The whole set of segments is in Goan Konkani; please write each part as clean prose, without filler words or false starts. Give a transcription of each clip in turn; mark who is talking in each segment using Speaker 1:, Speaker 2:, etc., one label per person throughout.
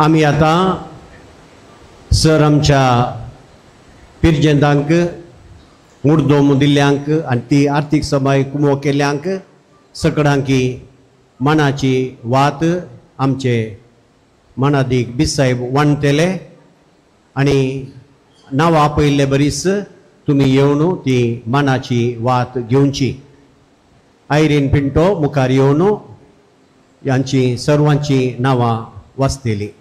Speaker 1: आमी आतां सर आमच्या पिरजेंतांक मुर्दोम दिल्ल्यांक आनी ती आर्थीक सभाय कुमो केल्ल्यांक सकडांकी मनाची वात आमचे मनादीक बिसायब वाणटले आनी नांवां आपयल्ले बरीच तुमी येवन ती मनाची वात घेवची. आयरीन पिंटो मुखार येवन यांची सर्वांची नांवां वाचतली.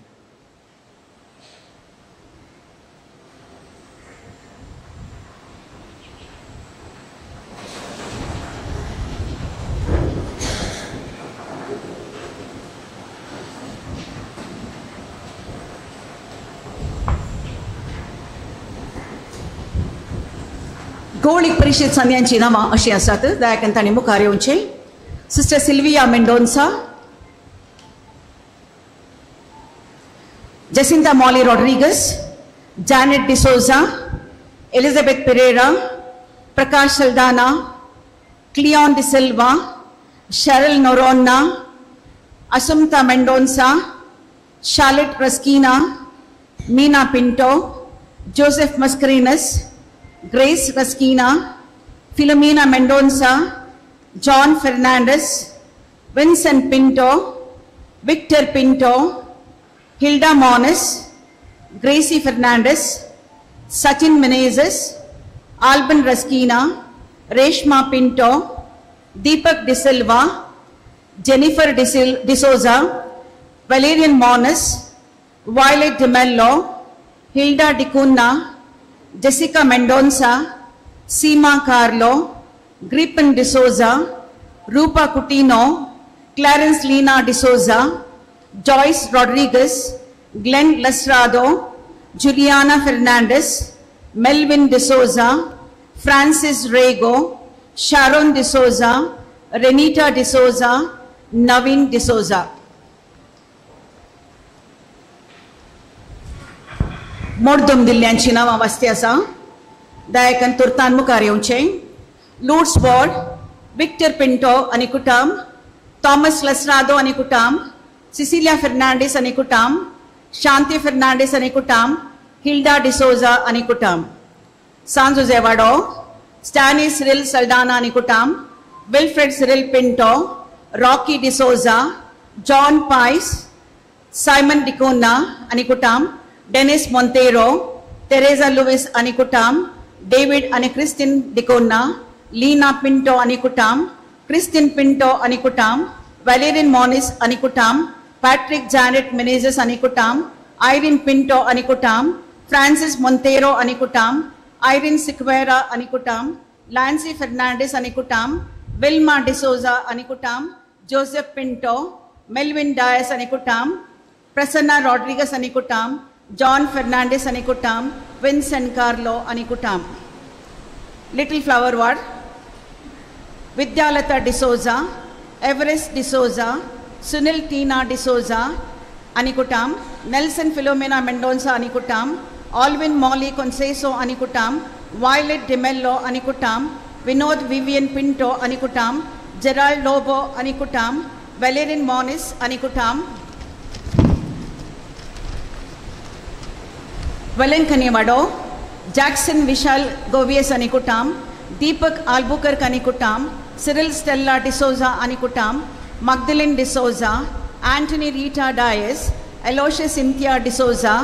Speaker 2: गौळीक परिशद संद्यांची नांवां अशीं आसात. दयाकन तांणी मुखार येवचें. Sister Sylvia Mendonca, Jacinta Molly Rodrigues, Janet D'Souza, Elizabeth Pereira, Prakash Saldanha, Cleon D'Silva, Cheryl Noronha, Assumpta Mendonca, Charlotte Rasquinha, Meena Pinto, Joseph Mascarenhas, Grace Rasquinha, Philomena Mendonca, John Fernandes, Vincent Pinto, Victor Pinto, Hilda Moniz, Gracie Fernandes, Sachin Menezes, Alban Rasquinha, Reshma Pinto, Deepak D'Silva, Jennifer D'Souza, Valerian Moniz, Violet D'Mello, Hilda D'Cunha, Jessica Mendonca, Seema Carlo, Gripen D'Souza, Rupa Coutinho, Clarence Lena D'Souza, Joyce Rodrigues, Glenn Lasrado, Juliana Fernandes, Melvin D'Souza, Francis Rego, Sharon D'Souza, Renita D'Souza, Naveen D'Souza. मोडदम दिल्ल्यांची नांवां वास्ती आसा. दयाकन तुर्तान मुखार येवचें. लूड्स वॉर्ड, विक्टर पिंटो आनी कुटाम, थॉमस लसरादो आनी कुटाम, सिसिलिया फेर्नांडीस आनी कुटाम, शांती फेर्नांडीस आनी कुटाम, हिल्डा डिसोजा आनी कुटाम, सांजुजेवाडो, स्टॅनी सिरिल सल्डाना आनी कुटाम, Wilfred Cyril Pinto, Rocky D'Souza, John Pais, Simon D'Cunha आनी कुटाम, डेनिस मोंतेरो, तेरेजा लुईस आनी कुटाम, डेविड आनी क्रिस्टीन डिकोन्ना, लीना पिंटो आनी कुटाम, क्रिस्टीन पिंटो आनी कुटाम, वॅलेरियन मॉनिस आनी कुटाम, पॅट्रिक जॅनेट मिनेझस आनी कुटाम, आयरीन पिंटो आनी कुटाम, फ्रांसीस मोंतेरो आनी कुटाम, आयरीन सिक्वेरा आनी कुटाम, लॅन्सी फेर्नांडीस आनी कुटाम, विल्मा डिसोजा आनी कुटाम, जोसेफ पिंटो, मेल्विन डायस आनी कुटाम, प्रसन्ना रॉड्रिगस आनी कुटाम, जॉन फेर्नांडीस आनी कुटाम, विन्सेंट कार्लो आनी कुटाम. Little Flower Ward, Vidyalatha D'Souza, Everest D'Souza, Sunil Tina D'Souza आनी कुटाम, नेल्सन फिलोमेना मेंडोन्सा आनी कुटाम, ऑल्विन मॉली कोन्सेसो आनी कुटाम, वायलेट डिमेल्लो आनी कुटाम, विनोद विवियन पिंटो आनी कुटाम, जेराल्ड लोबो आनी कुटाम, वेलेरियन मॉनिस आनी कुटाम. वेलेंकनीवाडो, जॅक्सन विशाल गोवियस आनी कुटाम, दीपक आल्बुकर्क आनी कुटाम, सिरिल स्टेल्ला डिसोजा आनी कुटाम, Magdalene D'Souza, Antony Rita Dias, Aloysius Cynthia D'Souza,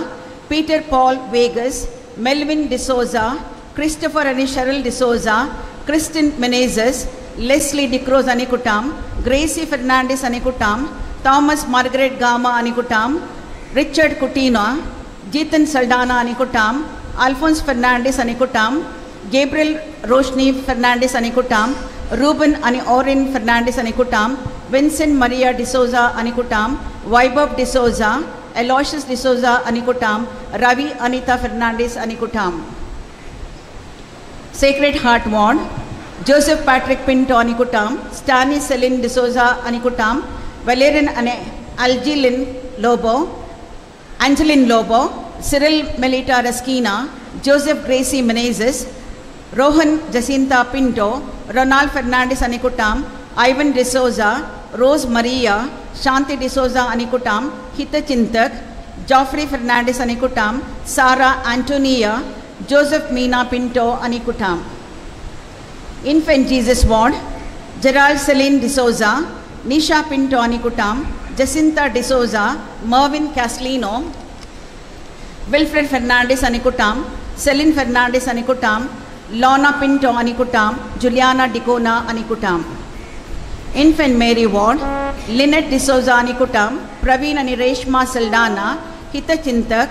Speaker 2: Peter Paul Vegas, Melvin D'Souza, Christopher आनी Cheryl D'Souza, Christine Menezes, Leslie D'Cruz आनी कुटाम, ग्रेसी फेर्नांडीस आनी कुटाम, थॉमस मार्गरेट गामा आनी कुटाम, रिचर्ड कुटिनो, जीतन सल्डाना आनी कुटाम, अल्फोन्स फेर्नांडीस आनी कुटाम, गेब्रियल रोशनी फेर्नांडीस आनी कुटाम, रूबन आनी ओरिन फेर्नांडीस आनी कुटाम, विन्सेंट मरिया डिसोजा आनी कुटाम, वैभव डिसोजा, एलोशियस डिसोजा आनी कुटाम, रवि अनिता फेर्नांडीस आनी कुटाम. Sacred Heart Ward, Joseph Patrick Pinto आनी कुटाम, स्टॅनी सेलिन डिसोजा आनी कुटाम, वेलेरियन आनी अल्जिलिन Lobo, Angeline Lobo, Cyril Melita Rasquinha, Joseph Gracie Menezes, Rohan Jacinta Pinto, Ronald Fernandes आनी कुटाम, Ivan D'Souza, Rose Maria, Shanti D'Souza आनी कुटाम, हितचिंतक जॉफ्री फर्नांडीस आनी कुटाम, सारा आंटोनिया, जोसेफ मीना पिंटो आनी कुटाम. Infant Jesus ward, Gerald Celine D'Souza, Nisha Pinto आनी कुटाम, जसिंता डिसोजा, मर्विन कॅस्लिनो, विल्फ्रेड फर्नांडीस आनी कुटाम, सेलीन फर्नांडीस आनी कुटाम, लॉना पिंटो आनी कुटाम, जुलियाना डिकोना आनी कुटाम. Infant Mary ward, Lynette D'Souza आनी कुटाम, प्रवीण आनी Reshma Saldanha, हितचिंतक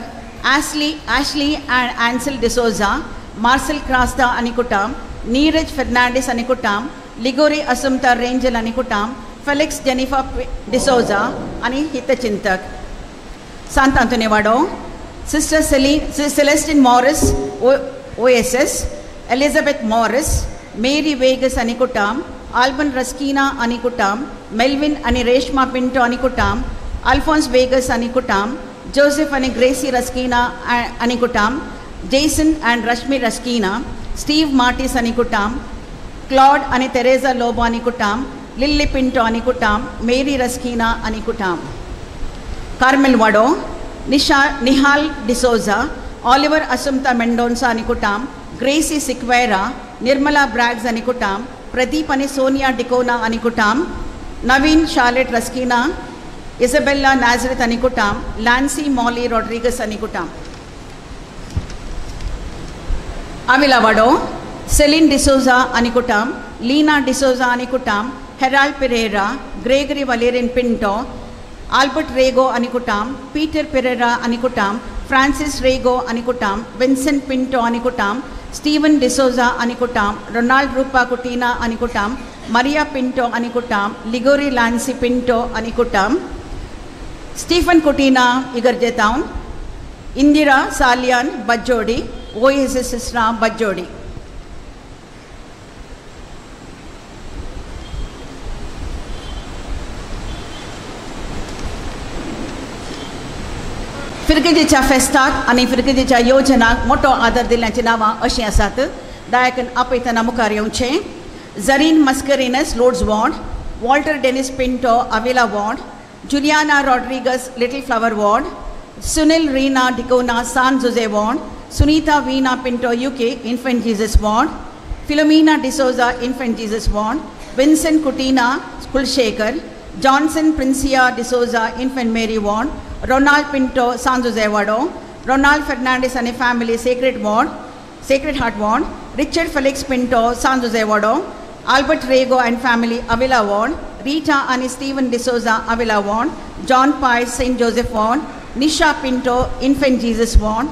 Speaker 2: Ashley Ashley and Ansel D'Souza, Marcel Crasta आनी कुटाम, नीरज फर्नांडीस आनी कुटाम, लिगोरी असुमता रेंजल आनी कुटाम, फेलिक्स जेनिफा डिसोजा आनी हितचिंतक. Sant Anthony Vado, sister Celestine Morris OSS, Elizabeth Morris, Mary Vegas आनी कुटाम, आल्बन रस्किना आनी कुटाम, मेल्विन आनी रेशमा पिंटो आनी कुटाम, अल्फोन्स वेगस आनी कुटाम, जोसेफ आनी ग्रेसी रस्किना आनी कुटाम, Jason and Rashmi Rasquinha, Steve Martis आनी कुटाम, क्लॉड आनी तेरेजा लोबो आनी कुटाम, लिल्ली पिंटो आनी कुटाम, मेरी रस्किना आनी कुटाम. कार्मेल वाडो, निशा निहाल डिसोजा, ऑलिवर असुमता मेंडोन्सा आनी कुटाम, ग्रेसी सिक्वेरा, निर्मला ब्रॅग्स आनी कुटाम, प्रदीप आनी सोनिया डिकोना आनी कुटाम, नवीन शार्लेट रस्किना, इझाबेल्ला नाजरेथ आनी कुटाम, लॅन्सी मॉली रॉड्रिगस आनी कुटाम. आविला वाडो, सेलीन डिसोजा आनी कुटाम, लीना डिसोजा आनी कुटाम, Herald Pereira, Gregory Valerian Pinto, Albert Rego आनी कुटाम, पीटर पेरेरा आनी कुटाम, फ्रांसिस रेगो आनी कुटाम, विन्सेंट पिंटो आनी कुटाम, स्टीवन डिसोजा आनी कुटाम, रोनाल्ड रूपा कुटीना आनी कुटाम, मरिया पिंटो आनी कुटाम, लिगोरी लान्सी पिंटो आनी कुटाम, स्टीफन कुटीना इगर्जेतावन, इंदिरा सालियान बज्जोडी, ओएसएस सिस्टरा बज्जोडी. फिरगजेच्या फेस्ताक आनी फिरगजेच्या योजनाक मोटो आदर दिल्ल्याचीं नांवां अशीं आसात. दायकन आपयतना मुखार येवचें. Zareen Mascarenhas Lourdes ward, Walter Denis Pinto Avila ward, Juliana Rodrigues Little Flower ward, Sunil Reena D'Cunha San Jose ward, Sunita Veena Pinto UK Infant Jesus ward, Philomena D'Souza Infant Jesus ward, Vincent Coutinho Kulshekar, Johnson Princia D'Souza Infant Mary ward, Ronald Pinto San Jose Vado, Ronald Fernandes आनी family Sacred ward, Sacred Heart ward, Richard Felix Pinto San Jose Vado, Albert Rego and family Avila ward, Rita आनी Steven D'Souza Avila ward, John Paes Saint Joseph ward, Nisha Pinto Infant Jesus ward,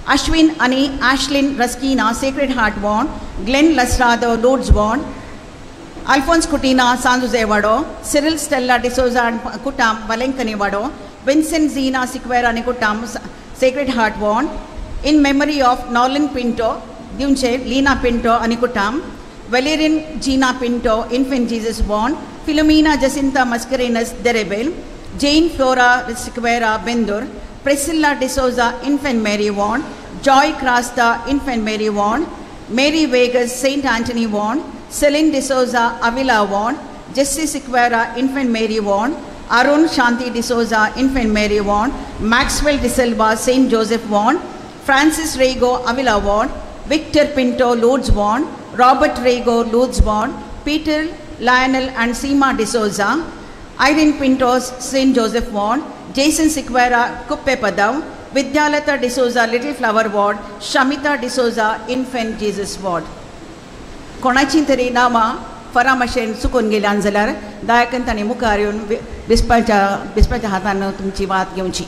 Speaker 2: Ashwin आनी Ashlyn Rasquinha Sacred Heart ward, Glenn Lasrado Lourdes ward, Alphonse Coutinho San Jose Vado, Cyril Stella D'Souza and कुटाम Velankanni Vado, Vincent Zeena Sequeira आनी कुटाम Sacred Heart ward, in memory of Norlin Pinto दिवचे लीना पिंटो आनी कुटाम, Valerian Jeena Pinto Infant Jesus ward, Philomena Jacinta Mascarenhas Derebail, Jane Flora Sequeira Bendur, Priscilla D'Souza Infant Mary ward, Joy Crasta Infant Mary ward, Mary Vegas Saint Anthony ward, Celine D'Souza Avila ward, Jessy Sequeira Infant Mary ward, Arun Shanti D'Souza Infant Mary ward, Maxwell D'Silva Saint Joseph ward, Francis Rego Avila ward, Victor Pinto Lourdes ward, Robert Rego Lourdes ward, Peter Lionel and Seema D'Souza, Irene Pinto Saint Joseph ward, Jason Sequeira Kuppe Padav, Vidyalata D'Souza Little Flower ward, Shamita D'Souza Infant Jesus ward. कोणाची तरी नांवां फरा मातशें चुकून गेल्यान जाल्यार दायकन तांणी मुखार येवन बिस्पाच्या हातान तुमची वात घेवची.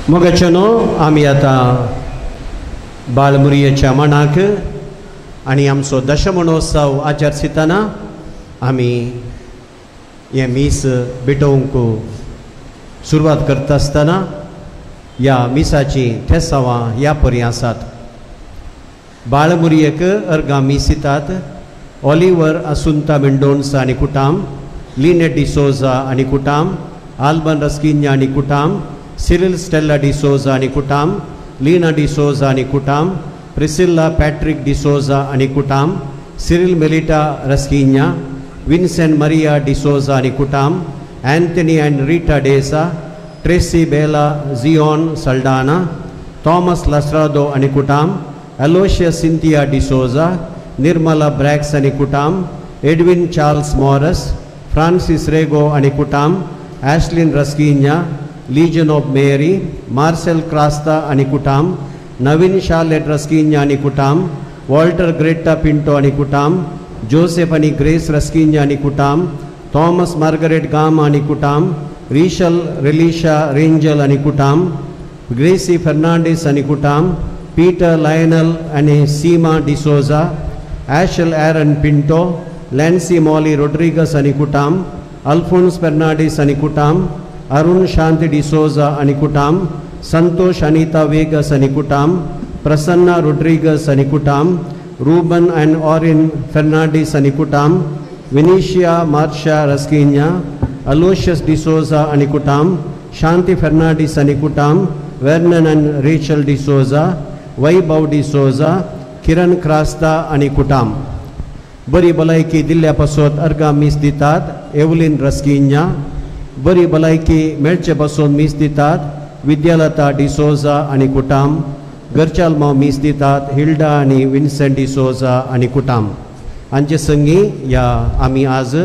Speaker 1: मोगाचेनो आमी आतां बाळमुरयेच्या मनाक आनी आमचो दशमणोत्सव आचरितना आमी हें मीस भेटोवंक सुरवात करता आसतना ह्या मिसाचीं थेसांवां ह्या परी आसात. बाळमुरयेक अर्गां मीस दितात ऑलिवर आसुंता मेंडोन्सा आनी कुटाम, लिनेट डिसोजा आनी कुटाम, आल्बन रस्किन्या आनी कुटाम, सिरिल स्टेल्ला डिसोजा आनी कुटाम, लीना डिसोजा आनी कुटाम, प्रिसिल्ला पॅट्रिक डिसोजा आनी कुटाम, Cyril Melita Rasquinha, Vincent Maria D'Souza आनी कुटाम, Anthony and Rita D'Sa, Tracy Bella जियोन सल्डाना, थॉमस लस्रादो आनी कुटाम, अलोशियस सिंथिया डिसोजा, निर्मला ब्रॅक्स आनी कुटाम, Edwin Charles Moras, Francis Rego आनी कुटाम, Ashlyn Rasquinha, Legion of Mary, Marcel Crasta आनी कुटाम, नवीन शार्लेट रस्किन्या आनी कुटाम, वॉल्टर ग्रेटा पिंटो आनी कुटाम, जोसेफ आनी ग्रेस रस्किन्या आनी कुटाम, थॉमस मार्गरेट गामा आनी कुटाम, रिशल रिलिशा रेंजल आनी कुटाम, ग्रेसी फर्नांडीस आनी कुटाम, पीटर लायनल आनी सीमा डिसोजा, ॲशल एरन पिंटो, लॅन्सी मॉली रोड्रिगस आनी कुटाम, अल्फोन्स फर्नांडीस आनी कुटाम, अरुण शांती डिसोजा आनी कुटाम, संतोष अनिता वेगस आनी कुटाम, प्रसन्ना रोड्रिगस आनी कुटाम, रूबन अँड ऑरिन फर्नांडीस आनी कुटाम, विनिशिया मार्शा रस्किन्या, अलोशियस डिसोजा आनी कुटाम, शांती फर्नांडीस आनी कुटाम, वेर्नन अँड रेचल डिसोजा, वैभव डिसोजा, किरण क्रास्ता आनी कुटाम. बरी भलायकी दिल्ल्या पासत अर्गां मीस दितात एवलीन रस्किन्या. बरी भलायकी मेळचे पासून मीस दितात विद्यालता डिसोजा आनी कुटाम. घरच्यालमाव मीस दितात हिल्डा आनी विन्सेंट डिसोजा आनी कुटाम. हांचे संगी ह्या आमी आज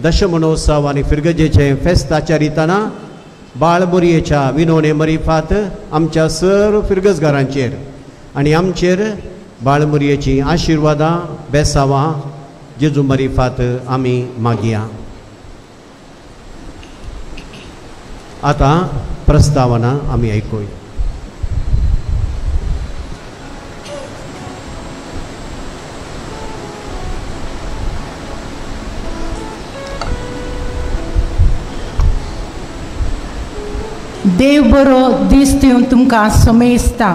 Speaker 1: दशमणोत्सव आनी फिरगजेचें फेस्त आचरितना बाळबोरयेच्या विनोने मरिफात आमच्या सर्व फिरगजगारांचेर आनी आमचेर बाळमुरयेचीं आशिर्वादां बेसावां जेजू मरिफात आमी मागया. आतां प्रस्तावना आमी आयकुया.
Speaker 3: देव बरो दीस दिवन तुमकां समेस्ता.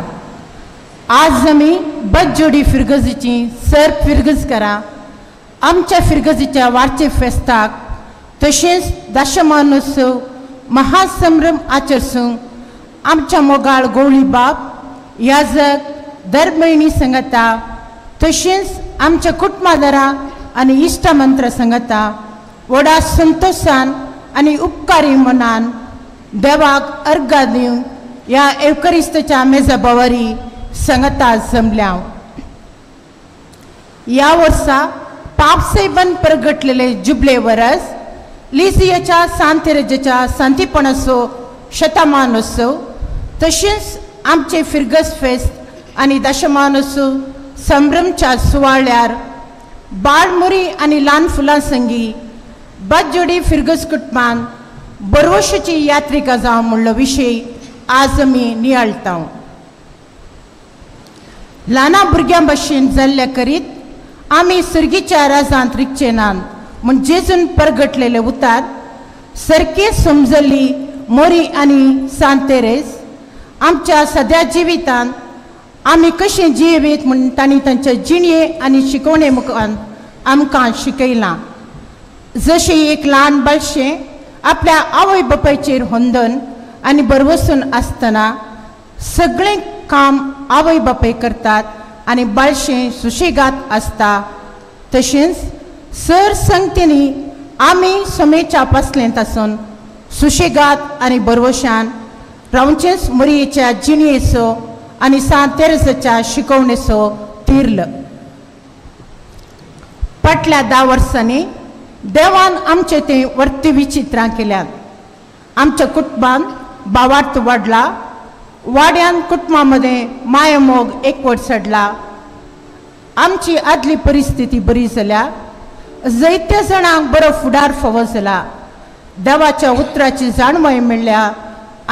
Speaker 3: आज आमी बदजोडी फिरगजीची सर फिरगज करा आमच्या फिरगजीच्या वारचे फेस्ताक तशेंच दशमानोत्सव महासंभ्रम आचरसूंक आमच्या मोगाळ गोवळी बाप याजक दरभयणी संगता तशेंच आमच्या कुटुंबादारां आनी इश्टमंत्र संगता व्हडा संतोशान आनी उपकारी मनान देवाक अर्घा दिवन ह्या एवकरिस्ताच्या मेजा बवारी संगता जमल्या. ह्या वर्सा पापसेबन परगटलेले जुबले वरस लिसियाच्या सांतेरजेच्या सांतीपणाचो शतमानोत्सव तशेंच आमचे फिरगस फेस्त आनी दशमानोत्सव संभ्रमच्या सुवाळ्यार बाळमुरी आनी ल्हान फुलां संगी बदजोडी फिरगस कुटुंबान बरोवशाची यात्रिका जावं म्हणलो विशय आज आमी नियाळटा. ल्हाना भुरग्यां भशेन जाल्ल्या करीत आमी सर्गीच्या राजांत रिगचे नात म्हूण जेजून परगटलेले उतार सारके समजल्ली मोरी आनी सांतेरेस आमच्या सद्या जिवितांत आमी कशें जियेत म्हूण तांणी तांच्या जिणये आनी शिकवणे मुखान आमकां शिकयलां. जशें एक ल्हान बाळशें आपल्या आवय बापायचेर होंदन आनी बरवसून आसतना सगळें काम आवय बापाय करतात आनी बाळशें सुशेगात आसता तशेंच सर संगतींनी आमी समेच्या पासलेंत आसून सुशेगात आनी बरवशान रावचेंच मोरयेच्या जिणयेचो आनी सांत तेरेसाच्या शिकवणेचो तीर्ल. फाटल्या 10 वर्सांनी देवान आमचे ते वर्ती विचित्रां केल्यात. आमच्या कुटुंबान भावार्थ वाडला, वाड्यान कुटुंबा मदें मायामोग एकवट चडला, आमची आदली परिस्थिती बरी जाल्या, जायत्या जाणांक बरो फुडार फावो जाला, देवाच्या उतराची जाणवाय मेळ्ळ्या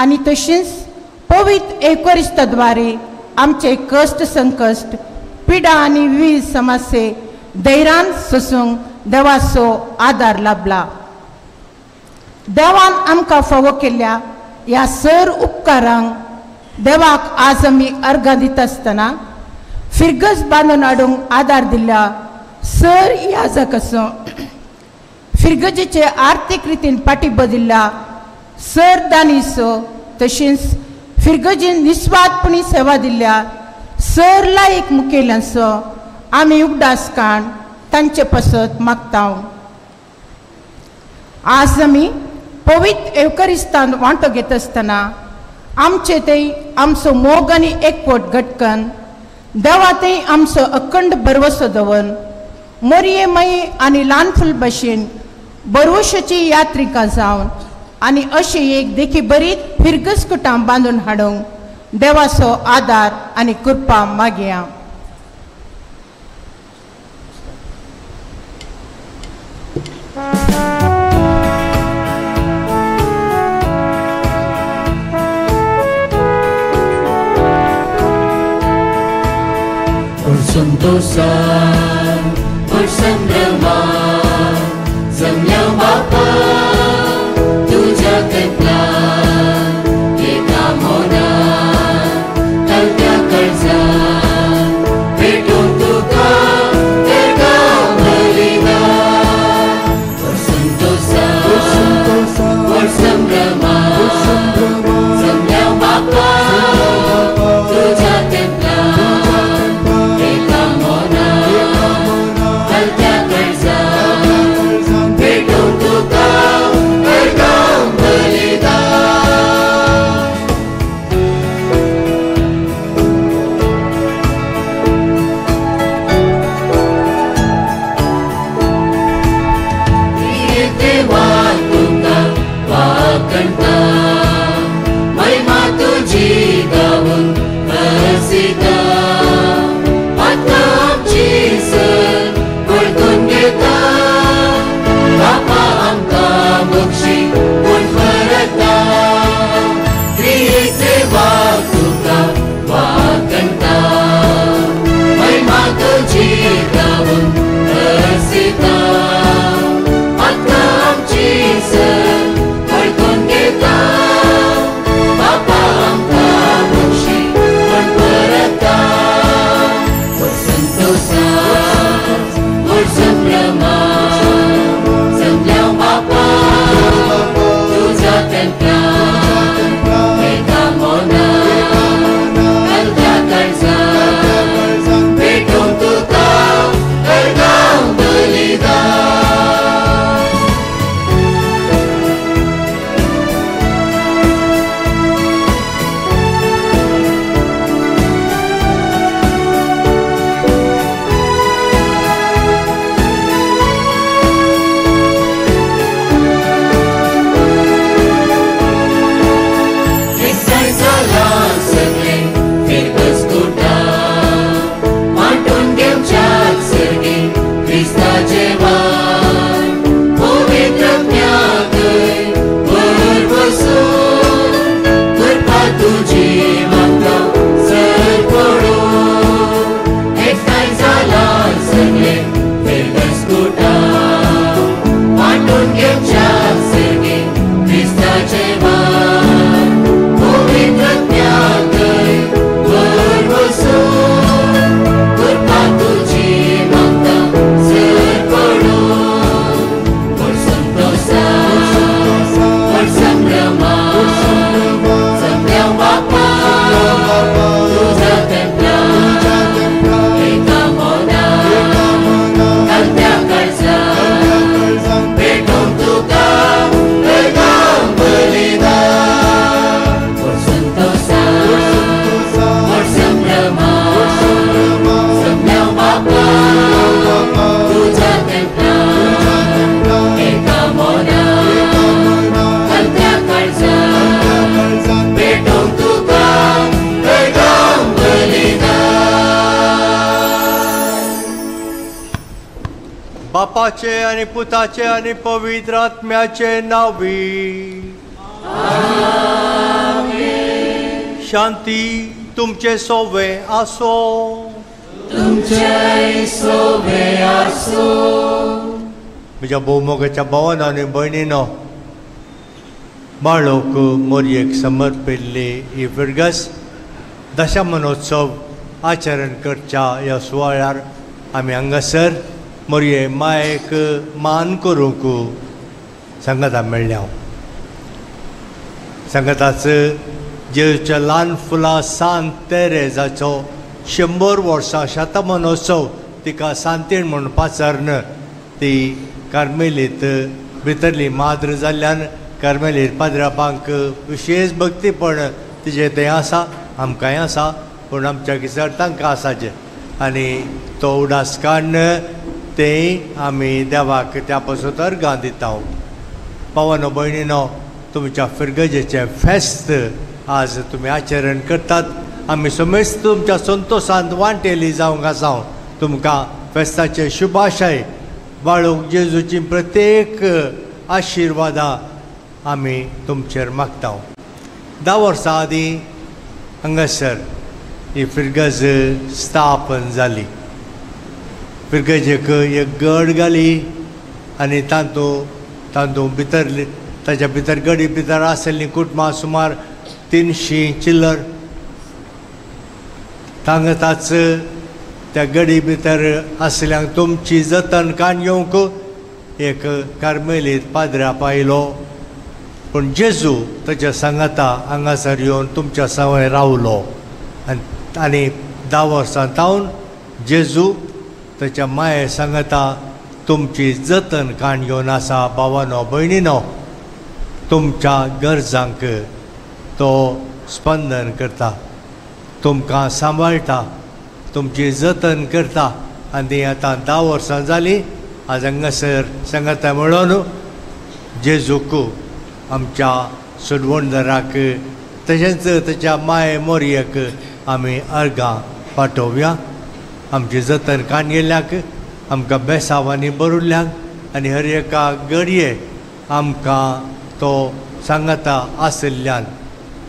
Speaker 3: आनी तशींच पवित्र एवकरिस्ताद्वारे आमचे कश्ट संकश्ट पिडा आनी विविध समस्ये धैर्यान सोसूंक देवाचो आदार लाभला. देवान आमकां फावो केल्ल्या ह्या सर उपकारांक देवाक आज आमी अर्घां दिता आसतना फिरगज बांदून हाडूंक आदार दिल्ल्या सर याजक फिरगजेचे आर्थीक रितीन पाठिंबो दिल्ल्या सर दानीसो तशेंच फिरगजेन निस्वार्थपणी सेवा दिल्ल्या सर लायक मुखेल्यांचो आमी उगडास काण तांचे पासत मागता. आज आमी पवित्र एवकरिस्तान वांटो घेत आसतना आमचे थंय आमचो मोग आनी एकवट घटकन देवा थंय आमचो अखंड भरवसो दवरून मोरये मये आनी ल्हान फूल भशेन भरवशाची यात्रिका जावन आनी अशें एक देखी बरीत फिरगज कुटां बांदून हाडूंक देवाचो आदार आनी कृपा मागया.
Speaker 4: Santosan, bersendraman, semua bapa tuja templan, kita mona, kalta kerja, betul tuka terkau melina. Bersentosan, bersendraman, semua bapa tuja templan.
Speaker 5: बापाचे आनी पुताचे आनी पवित्र आत्म्याचे नांवी. शांती तुमचे सोवे आसो.
Speaker 4: तुमचे सोवे आसो.
Speaker 5: म्हज्या भोवमोगाच्या भावान आनी भयणीनो, बाळोक मोरयेक समर्पिल्ली ही फिरगस दशमनोत्सव आचरण करच्या ह्या सुवाळ्यार आमी हांगासर मोरये मायेक मान करूंक सांगाता मेळ्ळ्या. सांगाताच जेजूच्या ल्हान फुलां सांत तेरेजाचो 100 वर्सां शतमनोत्सव तिका सांतीण म्हूण पाचारून ती कार्मेलीत भितरली माद्र जाल्ल्यान कार्मेलीत पाद्रापांक विशेश भक्तीपण तिजें तें आसा, आमकांय आसा, पूण आमच्या किसर तांकां आसाचें. आनी तो उडास काडून तें आमी देवाक त्या पासून अर्गां दिता. पावनो भयणीनो, तुमच्या फिरगजेचें फेस्त आज तुमी आचरण करतात. आमी समेस्त तुमच्या संतोशांत वांटेली जावंक आसा. तुमकां फेस्ताचे शुभाशय. बाळूक जेजूची प्रत्येक आशिर्वादां आमी तुमचेर मागता. 10 वर्सां आदीं हांगासर ही फिरगज स्थापन जाली. फिरगजेक एक गड घाली आनी तातूंत भितर ताच्या भितर गडी भितर आसलीं कुटुंबां सुमार 300 चिल्लर. तांगताच त्या गडी भितर आसल्यांक तुमची जतन काण येवंक एक कार्मेलीत पाद्रा पायलो. पूण जेजू ताच्या सांगाता हांगासर येवन तुमच्या सवय रावलो. आनी 10 वर्सां तावन जेजू ताच्या माये सांगाता तुमची जतन काण घेवन आसा. भावानो भयणीनो, तुमच्या गरजांक तो स्पंदन करता, तुमकां सांबाळटा, तुमची जतन करता. आनी आतां 10 वर्सां जालीं आज हांगासर सांगाता म्हणून जेजूक आमच्या सोडवणदाराक तशेंच ताच्या माये मोरयेक आमी अर्गां पाठोवया. आमची जतन काण गेल्ल्याक, आमकां बेसांवांनी बरुल्ल्याक आनी हर एका घडये आमकां तो सांगाता आशिल्ल्यान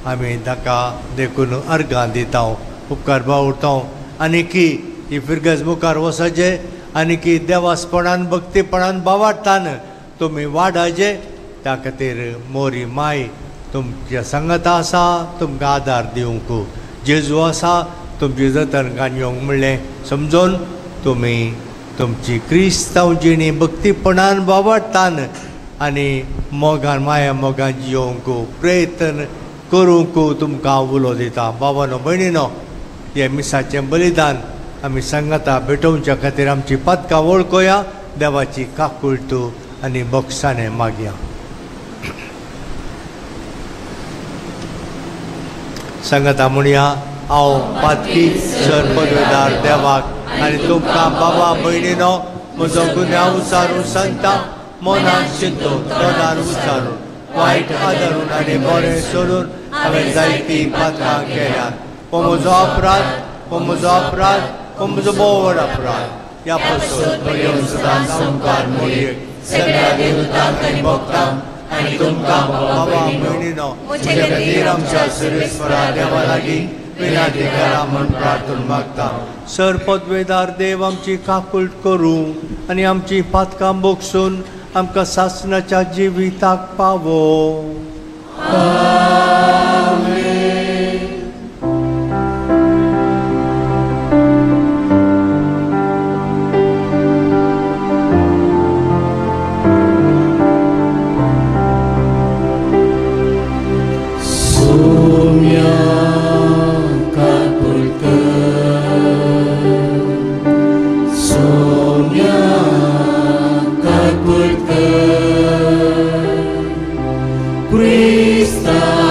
Speaker 5: आमी ताका देखून अर्गां दिता, उपकार बावडटा. आनी की ही फिरगज मुखार वचचें आनी की देवासपणान भक्तीपणान बावाडटान तुमी वाडाचे. त्या खातीर मोरी माय तुमच्या सांगाता आसा, तुमकां आदार दिवंक जेजू आसा, तुमची जतन काण येवंक म्हणलें समजून तुमी तुमची क्रिस्तांव जिणी भक्तीपणान बावाडटान आनी मोगान माया मोगान जियोवंक प्रयत्न करूंक तुमकां उलो दिता. बाबानो भयणीनो, हें मिसाचें बलिदान आमी सांगाता भेटोवच्या खातीर आमची पातकां वळखोया, देवाची काकुळट आनी बोगसाणें मागया. सांगाता म्हणया, हांव पातकी सर पदवेदार देवाक आनी तुमकां बाबा भयणीनो म्हजो गुन्यांव उचारून सांगता. मनान चिंतून तोंडान उचारून वायट आदारून आनी बरें सोडून हांवें जायतीं पातकां केल्यात. हो म्हजो अपराध, हो म्हजो अपराध, हो म्हजो भोव व्हड अपराध. ह्या पासून सदांच मुखार मोरयेक सगळ्या देवतांक आनी भक्तांक आनी तुमकां बाबा भयणीनो म्हज्या खातीर आमच्या सर्वेस्परा देवा लागीं विनंती करा म्हूण प्रार्थना मागता. सर पदवेदार देव आमची काकुळट करूं आनी आमची पातकां बोगसून आमकां सासणाच्या जिविताक पावो.
Speaker 4: Krista.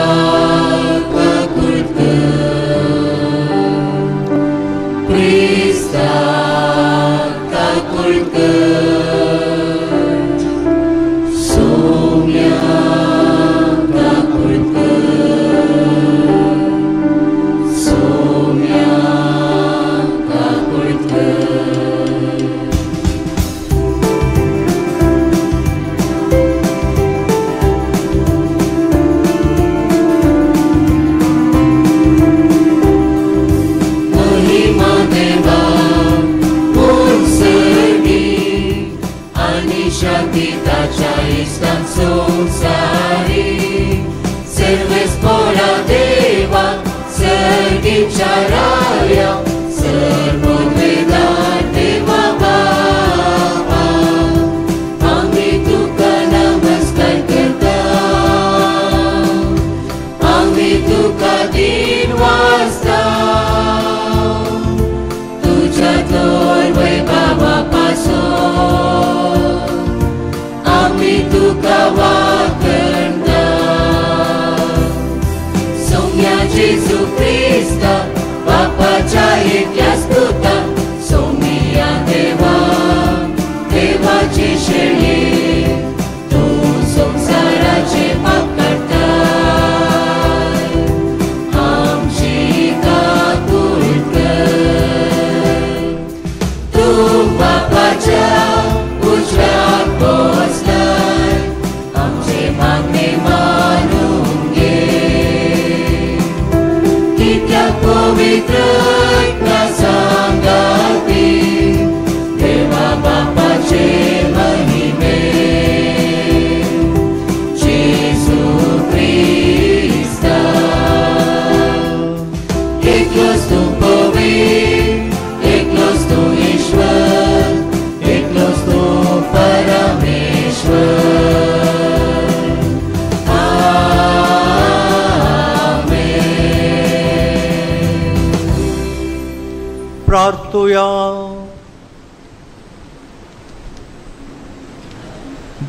Speaker 4: देवा, देवाची शेळी, तूं संवसाराचे पाप काडटाय, आमची काकूट कर. तूं बापाच्या उजव्याक बसलाय, आमचे मागणे मानून घे. कित्याक पवित्र आत्म्या सांगाती, देवा बापाचे महिमे, जेजू क्रिस्ता. एकलोच तूं पवित्र, एकलोच तूं ईश्वर, एकलोच तूं परमेश्वर. आमेन.
Speaker 5: प्रार्थुया.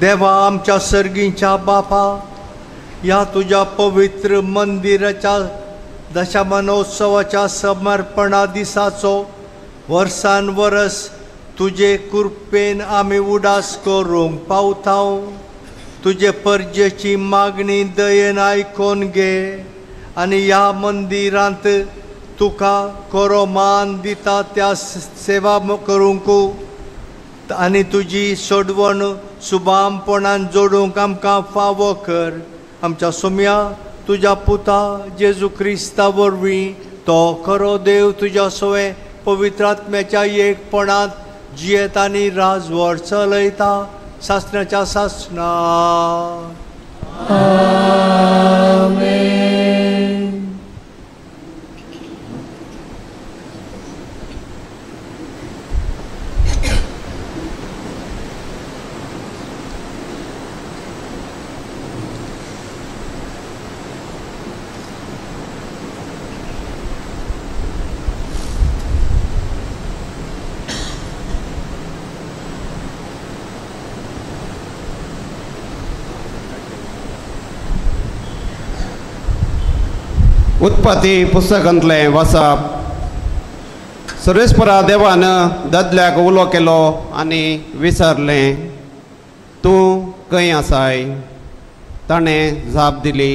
Speaker 5: देवा आमच्या सर्गींच्या बापा, ह्या तुज्या पवित्र मंदिराच्या दशमनोत्सवाच्या समर्पणा दिसाचो वर्सान वरस तुजे कृपेन आमी उडास करूंक पावताव. तुजे परजेची मागणी दयेन आयकोन घे आनी ह्या मंदिरांत तुका खरो मान दिता त्या सेवा करूंक आनी तुजी सोडवण सुबामपणान जोडूंक आमकां फावो कर. आमच्या सोम्या तुज्या पुता जेजू क्रिस्ता वरवीं तो खरो देव तुज्या सवें पवित्र आत्म्याच्या एकपणांत जियेत आनी राजवट चलयता सासणाच्या सासणा.
Speaker 4: आमेन.
Speaker 6: उत्पत्ती पुस्तकांतलें वाचप. सर्वेस्परा देवान दादल्याक उलो केलो आनी विचारलें, तूं खंय आसाय? ताणें जाप दिली,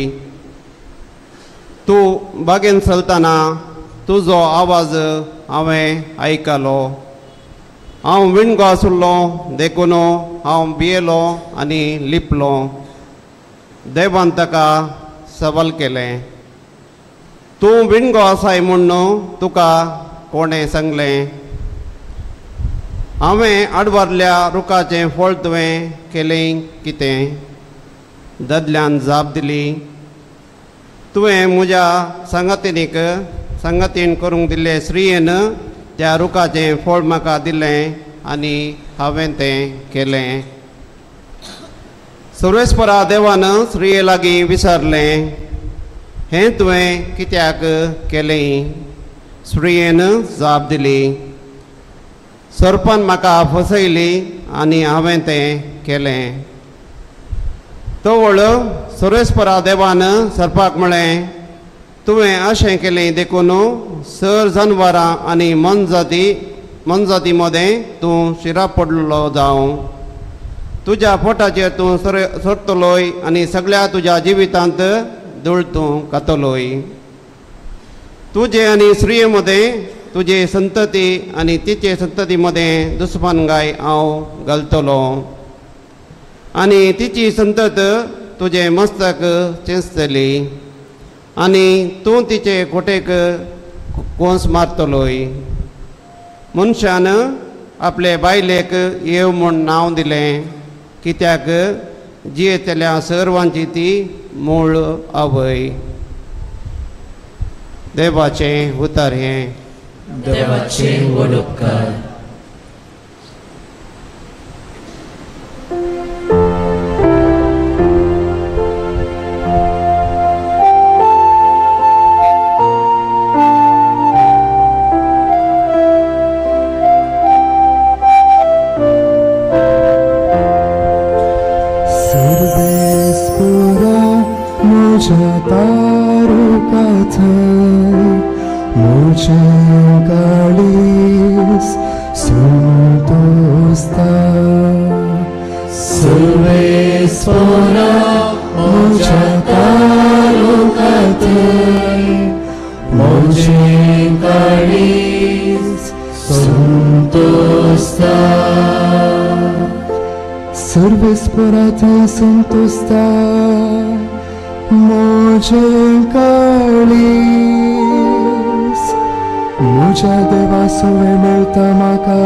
Speaker 6: तूं बागेन चलतना तुजो आवाज हांवें आयकलो. हांव विणगो आसलो देखून हांव भियेलो आनी लिपलो. देवान ताका सवाल केलें, तूं विणगो आसाय म्हूण तुका कोणें सांगलें? हांवें आडवारल्या रुखाचें फळ तुवें केलें कितें? दादल्यान जाप दिली, तुवें म्हज्या सांगातिनीक सांगातीन करूंक दिल्ले स्त्रियेन त्या रुखाचें फळ म्हाका दिलें आनी हांवें तें केलें. सर्वेस्परा देवान स्त्रिये लागीं विचारलें, हें तुवें कित्याक केलें? स्त्रियेन जाप दिली, सर्पान म्हाका फसयली आनी हांवें तें केलें. तवळ सर्वेस्परा देवान सर्पाक म्हळें, तुवें अशें केलें देखून सर जनवरां आनी मनजाती मदें तूं शिरा पडलो जावं. तुज्या पोटाचेर तूं सरतलोय आनी सगळ्या तुज्या जिवितांत धूळ तूं खातलोय. तुजे आनी स्त्रिये मदें तुजे संतती आनी तिचे संतती मदें दुस्मानगाय हांव घालतलो आनी तिची संतत तुजें मस्तक चेंचतली आनी तूं तिचे खोटेक कोंस मारतलोय. मनशान आपले बायलेक येव म्हूण नांव दिलें, कित्याक जियेतल्या सर्वांची ती मूळ आवय. देवाचें उतर हें.
Speaker 4: देवाचें व्हड उपकार.
Speaker 7: तारुकाथाय मुझे काळीस संतोषता.
Speaker 4: सर्वेस्पोरा म्हज्या तालुकांत म्हजें काळीज संतोषता.
Speaker 7: सर्वेस्पोरा थंय संतोषता म्हजें काळीज. म्हज्या देवा सवें मेळटा म्हाका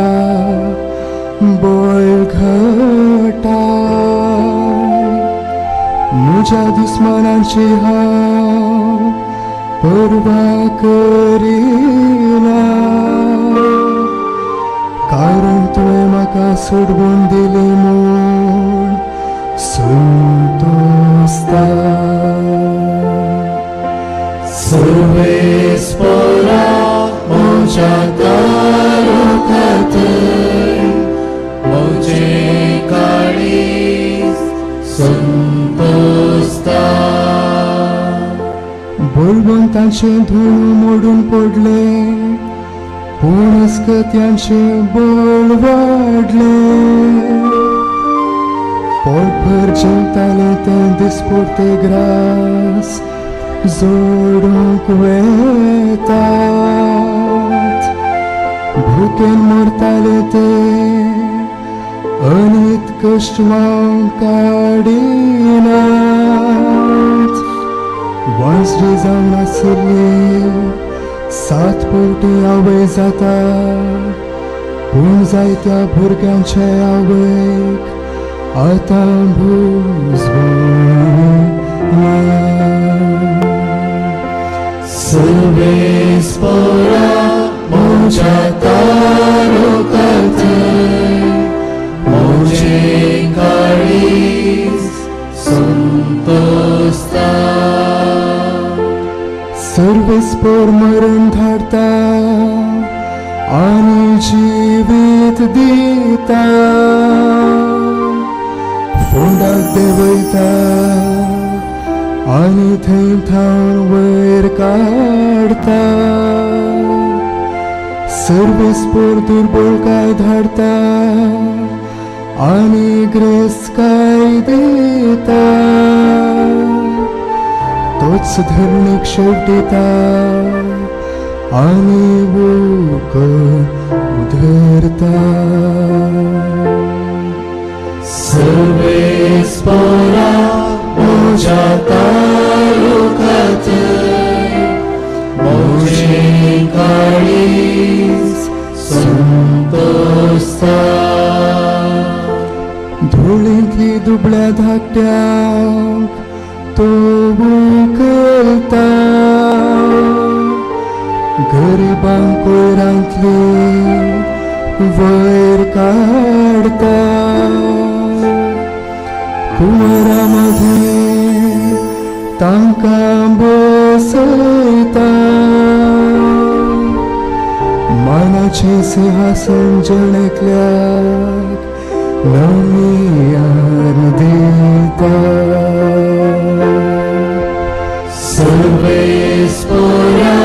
Speaker 7: बळ घटाय. म्हज्या दुस्मानांची हांव पर्वा करिना, कारण तुवें म्हाका सोडवून दिली म्हूण संतोषता.
Speaker 4: सर्वेस्पोरा म्हज्या तालुकांत म्हजें काळीज संतोषता.
Speaker 7: बळवंतांचें धोणू मोडून पडलें, पूण अस्कत्यांचें बळ वाडलें. पोटभर जेवतालें तें दिसपोर्ते ग्रास जोडूंक वेतात. भुकेन मरताले ते अनीत कश्ट लावन काडिनात. वांजडी जावन आशिल्ली 7 फावटी आवय जाता, पूण जायत्या भुरग्यांचे आवयक आतां भुजवण ना.
Speaker 4: सर्वेस्पोरा म्हज्या तालुकांत म्हजें काळीज संतोषता.
Speaker 7: सर्वेस्पोर मरण धाडता आनी जिवीत दिता. फोंडाक देंवयता आनी थंय थावन वयर काडता. सर्वेस्पोर दुर्बळकाय धाडता आनी ग्रेसकाय दिता. तोच धरणीक शेवटिता आनी उक उधरता.
Speaker 4: सर्वेस्पोरा म्हज्या तालुकांत म्हजें काळीज संतोषता.
Speaker 7: धुळींतली दुबळ्या धाकट्यांक तो उखलता. गरिबांक कोयरांतली वयर काडता. कुंवरा मदीं तांकां बसयता. मानाचें सिंहासन जण एकल्याक नमियान दिता.
Speaker 4: सर्वेस्पोरा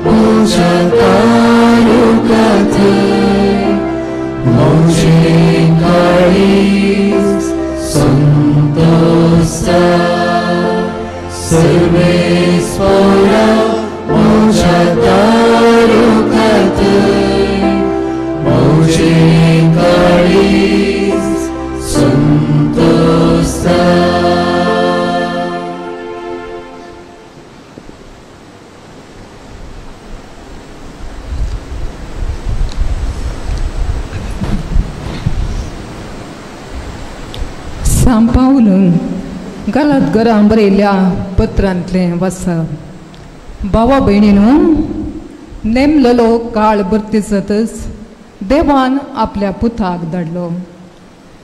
Speaker 4: म्हज्या तालुकांत म्हजें काळीज संतोषता. सर्वेस्पोरा म्हज्या तालुकांत म्हजें काळीज संतोषता.
Speaker 8: सांपावलून गलत घरां बरयल्ल्या पत्रांतलें वाचप. भावा भयणीनू, नेमलेलो काळ भरती जातच देवान आपल्या पुताक धाडलो.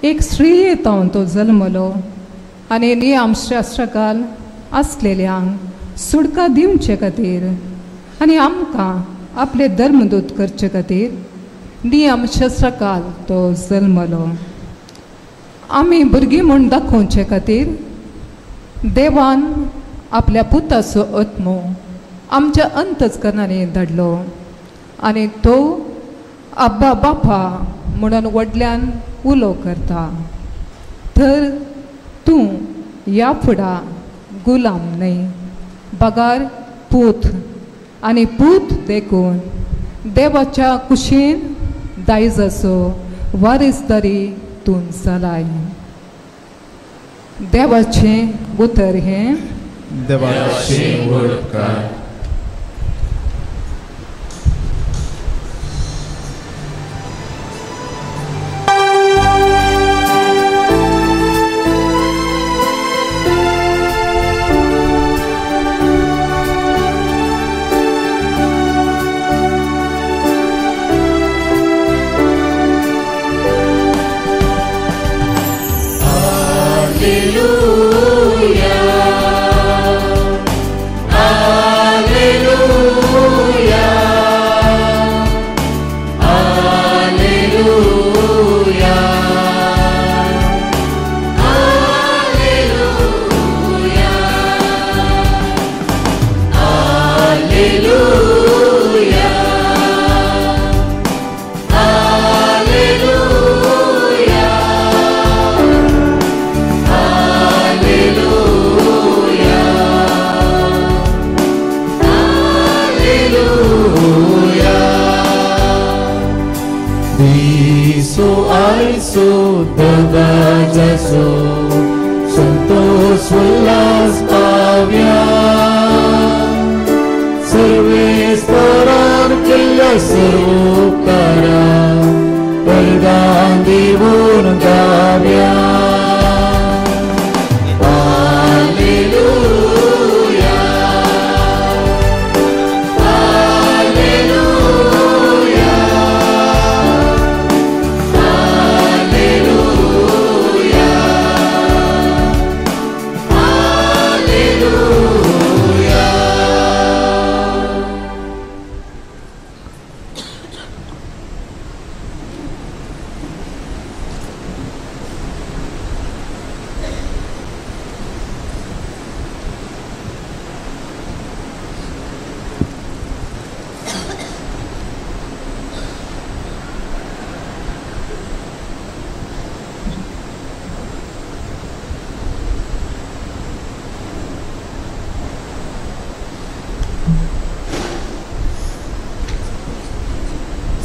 Speaker 8: एक स्त्री येतावन तो जल्मलो आनी नियमशास्त्रकाल आसलेल्यांक सुटका दिवचे खातीर आनी आमकां आपले धर्मदूत करचे खातीर नियमशास्त्रकाल तो जल्मलो. आमी भुरगीं म्हूण दाखोवचे खातीर देवान आपल्या पुताचो आत्मो आमच्या अंतस्करणांनी धाडलो आनी तो आब्बा बापा म्हणून व्हडल्यान उलो करता. तर तूं ह्या फुडा गुलाम न्हय बगार पूत, आनी पूत देखून देवाच्या कुशीन दायजाचो वारीसदारी तूं जालाय. देवाचें उतर हें.
Speaker 4: देवाचें उपकार.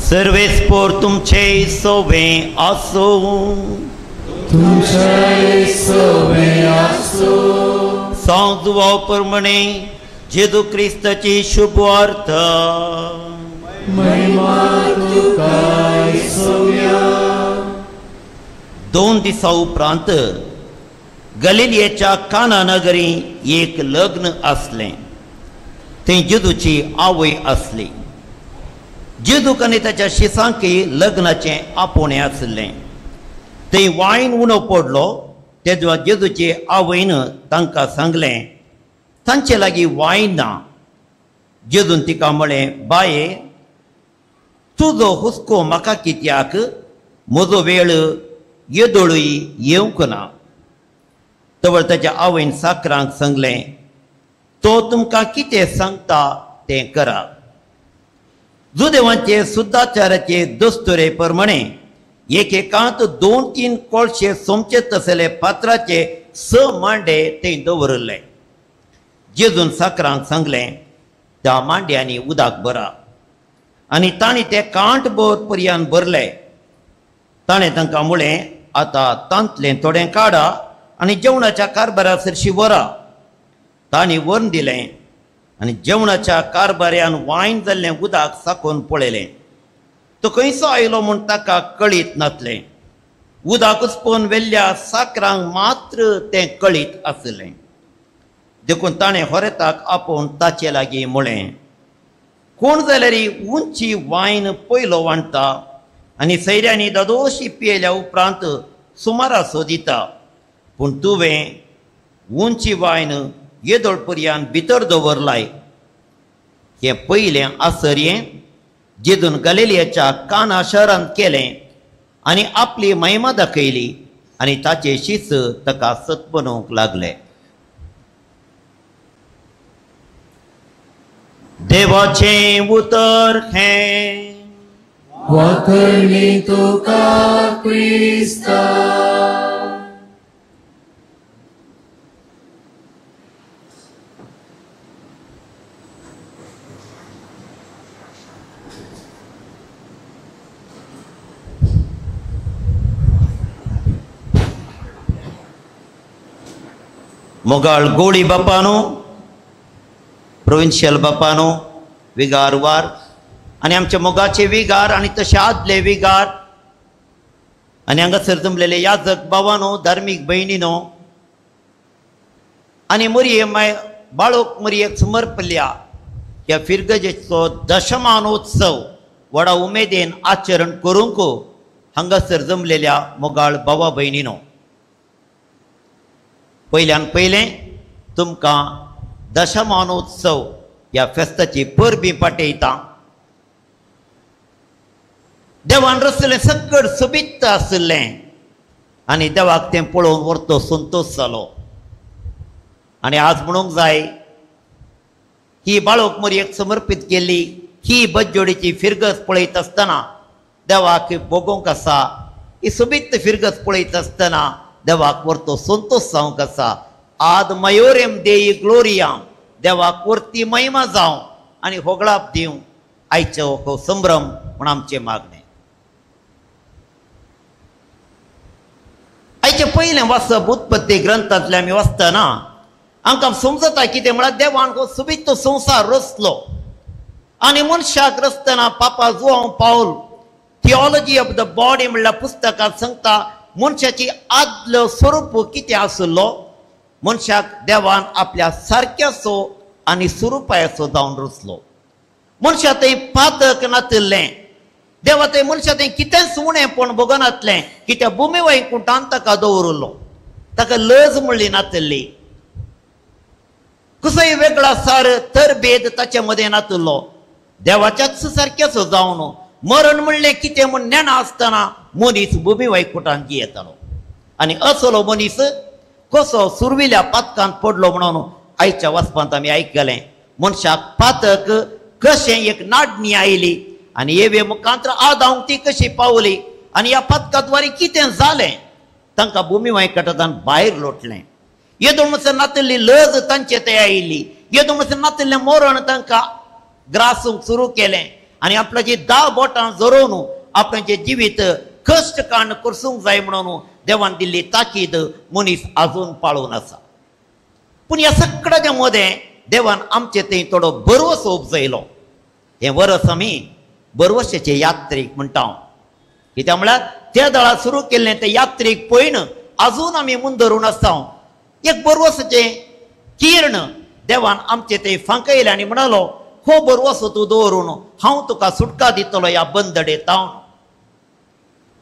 Speaker 9: सर्वेस्पोर तुमचे सोवे आसूं,
Speaker 4: तुमचे सोवे आसूं.
Speaker 9: सांजवा प्रमाणे जेजू क्रिस्ताची शुभवार्ता.
Speaker 4: महिमा तुका सोव्या.
Speaker 9: 2 दिसा उपरांत गलिलियेच्या काना नगरी एक लग्न आसलें. थंय जेजूची आवय आसली. जेजूक आनी ताच्या शिसांकी लग्नाचें आपोवणें आसलें. थंय वायन उणो पडलो तेन्ना जेजूचे आवयन तांकां सांगलें, तांचे लागीं वायन ना. जेजून तिका म्हळें, बाये, तुजो हुस्को म्हाका कित्याक? म्हजो वेळ येदोळूय येवंक ना. तवळ ताच्या आवयन साकरांक सांगलें, तो तुमकां कितें सांगता तें करा. जुदेवांचे सुद्दाचाराचे दस्तुरे प्रमाणे एकेकांत 2-3 कोळशे सोमचे तसले पात्राचे 6 मांडे ते दवरिल्ले. जेजून साकरांक सांगलें, त्या मांड्यांनी उदक भरा. आनी तांणी ते कांठ भर पर्यान भरले. ताणें तांकां म्हळें, आतां तांतलें थोडें काडा आनी जेवणाच्या कारभारा सरशी व्हरा. तांणी व्हरून दिलें आनी जेवणाच्या कारभाऱ्यान वायन जाल्लें उदक साकोवन पळयलें. तो खंयचो आयलो म्हूण ताका कळीत नासलें. उदक उसपोवन वेल्ल्या साकरांक मात्र तें कळीत आसलें. देखून ताणें होरेताक आपोवन ताचे लागीं म्हळें, कोण जाल्यार उंची वायन पयलो वांट्टा आनी सैऱ्यांनी दादोशी पियेल्या उपरांत सुमारासो दिता, पूण तुवें उंची वायन येदोळ पर्यान भितर दवरलाय. हें पयलें आसर्यें जेजून गलिलियाच्या काना शहरांत केलें आनी आपली महिमा दाखयली आनी ताचे शिस ताका सत्पनूंक लागले. देवाचें उतर हें.
Speaker 4: वाकरणी तुका क्रिस्ता.
Speaker 9: मोगाळ गोळी बापानो, प्रोविन्शियल बापानो, विगार वार आनी आमचे मोगाचे विगार आनी तशे आदले विगार आनी हांगासर जमलेले याजक बाबानो, धार्मीक भयणीनो आनी मोरये माय बाळोक मोरयेक समर्पल्या ह्या फिरगजेचो दशमानोत्सव व्हडा उमेदीन आचरण करूंक हांगासर जमलेल्या मोगाळ बाबा भयणीनो, पयल्यान पयलें तुमकां दशमानोत्सव ह्या फेस्ताची परबी पाटयता. देवान रचलें सगळें सोबीत आशिल्लें आनी देवाक तें पळोवन व्हरतो संतोश जालो. आनी आज म्हणूंक जाय ही बाळोक मोरयेक समर्पीत केल्ली ही बज्जोडीची फिरगज पळयत आसतना देवाक भोगोवंक आसा. ही सोबीत फिरगज पळयत आसतना देवाक व्हरतो संतोश जावंक आसा. आद मयोरेम देई ग्लोरियाम, देवाक व्हरती महिमा जावं आनी होगळाप दिवं आयचो हो संभ्रम म्हूण आमचें मागणें. आयचें पयलें वाचप उत्पत्ती ग्रंथांतलें आमी वाचतना आमकां समजता कितें म्हळ्यार देवान हो सोबीत संवसार रचलो आनी मनशाक रचतना पापा Joao Paulo theology of the body म्हणल्यार पुस्तकांत सांगता मनशाची आदलो स्वरूप कितें आशिल्लो. मनशाक देवान आपल्या सारक्याचो आनी स्वरुपायाचो जावन रचलो. मनशा थंय पातक नातिल्लें, देवा थंय मनशा थंय कितेंच उणेंपण भोगनातलें की त्या भुमी वैकुंठान ताका दवरिल्लो. ताका लज म्हणली नातिल्ली, कसोय वेगळा सार तरबेद ताचे मदें नातिल्लो. देवाच्याच सारक्याचो जावन मरण म्हणलें कितें म्हूण नेणा आसतना मनीस भुमी वैकुंठान जियेतालो. आनी असलो मनीस कसो सुरविल्या पातकांत पडलो म्हणून आयच्या वाचपांत आमी आयकलें. मनशाक पातक कशें एक नाडणी आयली आनी एवे मुखांत आदावंक ती कशी पावली आनी ह्या पातकाद्वारे कितें जालें, तांकां भुमी वैकुंठांत भायर लोटलें. येदो म्हणसर नातिल्ली लज तांचे ते आयली, येदो म्हणसर नातिल्लें मरण तांकां ग्रासूंक सुरू केलें आनी आपल्याची 10 बोटां झरोवन आपणाचें जिवीत कश्ट काण करसूंक जाय म्हणून देवान दिल्ली ताकीद मनीस आजून पाळून आसा. पूण ह्या सगळ्याच्या मदें देवान आमचे थंय थोडो बरवसो उपजयलो. हें वरस आमी बरवशाचे यात्रीक म्हणटा. कित्याक म्हळ्यार त्या दळा सुरू केल्लें तें यात्रीक पळयन आजून आमी मुंदरून आसता. एक बरवसाचें किर्ण देवान आमचे थंय फांकयलें आनी म्हणालो हो बरवसो तूं दवरून हांव तुका सुटका दितलो ह्या बंदडे तावन.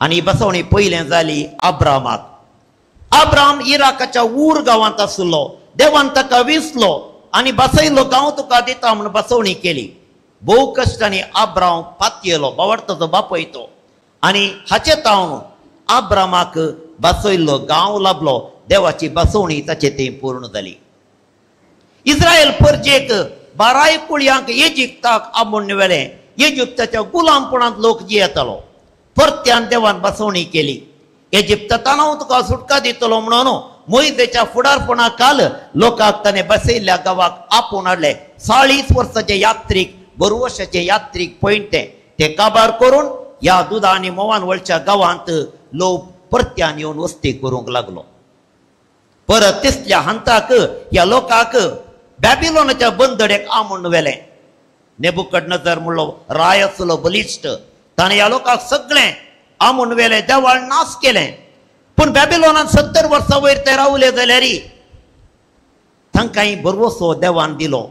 Speaker 9: आनी बसवणी पयलें जाली आब्रामाक. आब्राम इराकाच्या ऊर गांवांत आशिल्लो. देवान ताका विसलो आनी बसयलो गांव तुका दिता म्हूण बसवणी केली. भोव कश्टांनी आब्राम पातयेलो, बावडताचो बापय तो. आनी हाचे तावन आब्रामाक बसयल्लो गांव लाबलो. देवाची बसवणी ताचे थंय पूर्ण जाली. इस्रायल परजेक 12 कुळयांक इजिप्ताक आमोण्य व्हेलें. इजिप्ताच्या गुलामपणांत लोक जियेतालो. परत्यान देवान बसवणी केली. इजिप्तांत हांव तुका सुटका दितलो म्हणून मोयजेच्या फुडारपणा काल लोकांक ताणें बसयल्ल्या गांवाक आपोवन हाडले. 40 वर्साचे यात्रीक, बरवशाचे यात्रीक पयण ते काबार करून ह्या दुदा आनी मोवान वळच्या गांवांत लोक परत्यान येवन वस्ती करूंक लागलो. परत तिसल्या हंताक ह्या लोकांक बॅबिलोनाच्या बंदडेक आमून व्हेलें. नेबुकदनेझर म्हणलो राय आसलो बलिश्ट, ताणें ह्या लोकांक सगळें आमून व्हेलें, देवाळ नाश केलें. पूण बॅबिलोनान 70 वर्सां वयर ते रावले जाल्यार तांकां भरवसो देवान दिलो.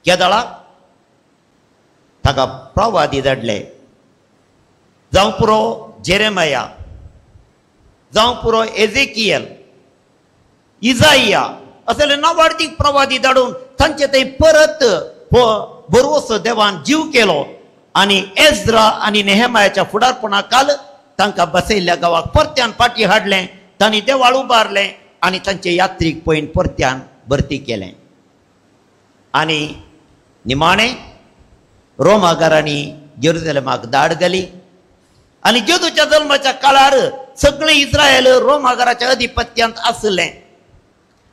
Speaker 9: केदळाक ताका प्रवादी धाडले, जावं पुरो जेरेमाया, जावं पुरो एजेकियल, इजाइया असले नावाडतीक प्रवादी धाडून तांचे थंय परत हो भरवसो देवान जीव केलो. आनी एज्रा आनी नेहेमायाच्या फुडारपणा काल तांकां बसयल्ल्या गांवाक परत्यान फाटीं हाडलें. तांणी देवाळ उबारलें आनी तांचे यात्रीक पयण परत्यान भरती केलें. आनी निमाणें रोमागारांनी जेरुजलेमाक धाड घाली. आनी जेजूच्या जल्माच्या काळार सगळें इस्रायल रोमागराच्या अधिपत्यांत आसलें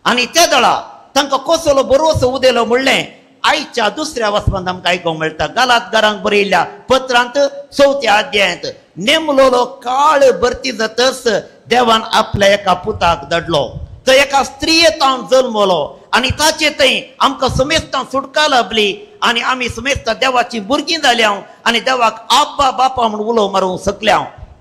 Speaker 9: आनी त्या दळा तांकां कसलो बरोसो उदेलो म्हणलें आयच्या दुसऱ्या वाचपांत आमकां आयकूंक मेळटा. गालातकारांक बरयल्ल्या पत्रांत 4थ्या अध्यायांत नेमलोलो काळ भरती जातच देवान आपल्या एका पुताक धाडलो, तो एका स्त्रियेतावन जल्मलो आनी ताचे थंय आमकां सुमेस्तां सुटका लाभली आनी आमी सुमेस्तां देवाची भुरगीं जाल्या आनी देवाक आब्बा बापा म्हूण उलो मारूंक शकल्या.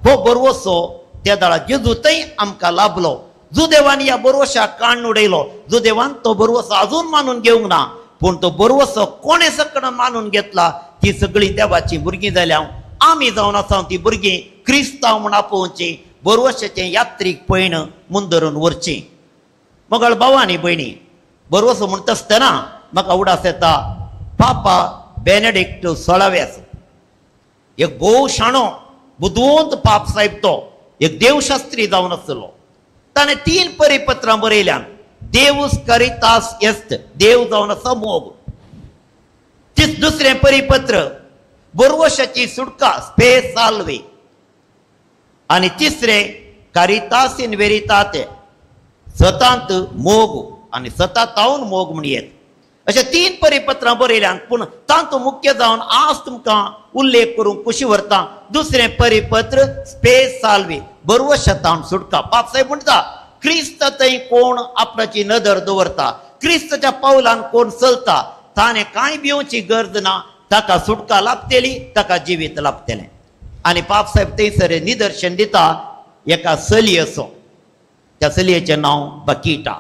Speaker 9: हो बरवसो त्या दळा जेजू थंय आमकां लाभलो. जुदेवान ह्या बरवशाक काण्ण उडयलो. जुदेवान तो बरवसो अजून मानून घेवंक ना, पूण तो बरवसो कोणे सकड मानून घेतला ती सगळीं देवाची भुरगीं जाल्या. आमी जावन आसा ती भुरगीं क्रिस्तांव म्हूण आपोवची, बरवशाचें यात्रीक पयण मुंदरून व्हरची. मगळ भाव आनी भयणी, बरवसो म्हणटा आसतना म्हाका उडास येता पापा बेनेडिक्ट 16व्याचो. एक भोव शाणो बुदवंत पाप साहेब, तो एक देवशास्त्री जावन आसलो. ताणें 3 परिपत्रां बरयल्यान. देवूस करितास एस्त, देव जावन आसा मोग. दुसरें परिपत्र बरवशाची सुटका स्पे साल्वे, आनी तिसरें कारितास इन वेरिताते, सतांत मोग आनी सतातावन मोग म्हण येत. अशें 3 परिपत्रां बरयल्यान, पूण तांतूं मुख्य जावन आज तुमकां उल्लेख करूंक खुशी व्हरता दुसरें परिपत्र स्पे साल्वे, बरवशातावन सुटका. पाप साहेब म्हणटा क्रिस्त थंय कोण आपणाची नदर दवरता, क्रिस्ताच्या पावलान कोण चलता ताणें कांय भिवची गरज ना, ताका सुटका लाभतली, ताका जिवीत लाभतलें. आनी पाप साहेब थंयसर निदर्शन दिता एका चलयेचो, त्या चलयेचें नांव बकीटा.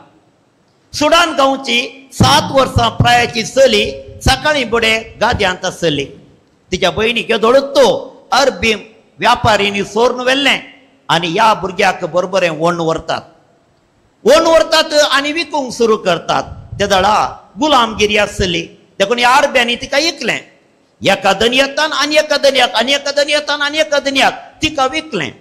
Speaker 9: सुडान गांवची 7 वर्सां प्रायाची चली सकाळीं बुडे गाद्यांत आसली. तिच्या भयणीक येदोळूच तो अरबी व्यापारींनी सोरून व्हेल्लें आनी ह्या भुरग्याक बरोबरें ओण व्हरतात, ओण व्हरतात आनी विकूंक सुरू करतात. ते दळा गुलामगिरी आसली, देखून ह्या अरब्यांनी तिका विकलें. एका दनयतान आनी एका दनयाक आनी एका दनयतान आनी एका दनयाक तिका विकलें.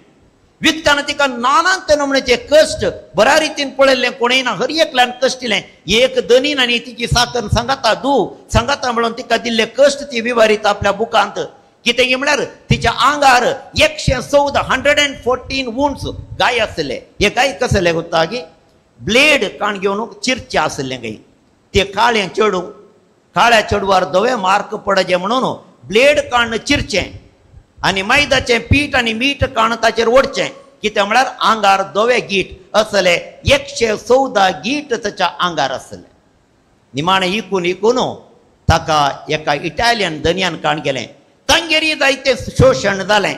Speaker 9: विकतना तिका नानांत नमण्याचे कश्ट बऱ्या रितीन पळयल्लें कोणूय ना, हर एकल्यान कश्टिलें. एक दनीन आनी तिची साकर सांगाता दू सांगाता म्हणून तिका दिल्ले कश्ट ती विवारीत आपल्या बुकांत. कितें म्हळ्यार तिच्या आंगार 114 114 वुंड्स गाय आसले. हे गाय कसले गोता की ब्लेड काण घेवन चिरचे आसलें गाय, ते काळें चेडूं, काळ्या चेडवार धवे मार्क पडचे म्हणून ब्लेड काण चिरचें आनी मैदाचें पीठ आनी मीठ काण ताचेर ओडचें. कितें म्हळ्यार आंगार धवे गीट असले 114 गीट ताच्या आंगार आसले. निमाणें इकून इकून ताका एका इटालियन दनयान काण गेलें. तांगेरी जायतें शोशण जालें,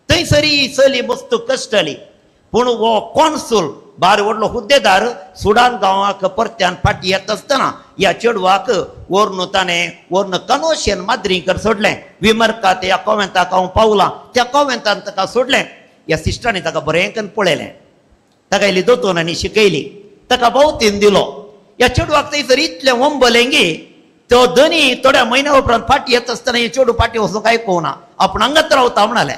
Speaker 9: थंयसरी चली मस्त कश्टली. पूण हो कॉन्सूल बार व्हडलो हुद्देदार सुडान गांवाक परत्यान फाटी येता आसतना ह्या चेडवाक व्हरून ताणें व्हरून कनोशेन माद्रीकर सोडलें. विमर्कात ह्या कॉवेंताक हांव पावलां, त्या कॉवेंतान ताका सोडलें. ह्या सिस्टरांनी ताका बरें करून पळयलें, ताका इल्ली दोतोरांनी शिकयली, ताका भोवतीन दिलो. ह्या चेडवाक थंयसर इतलें वंबलें की तो धनी थोड्या म्हयन्या उपरांत फाटी येता आसतना हे चेडूं फाटी वचूंक आयकूंक ना, आपूण हांगात रावता म्हणालें.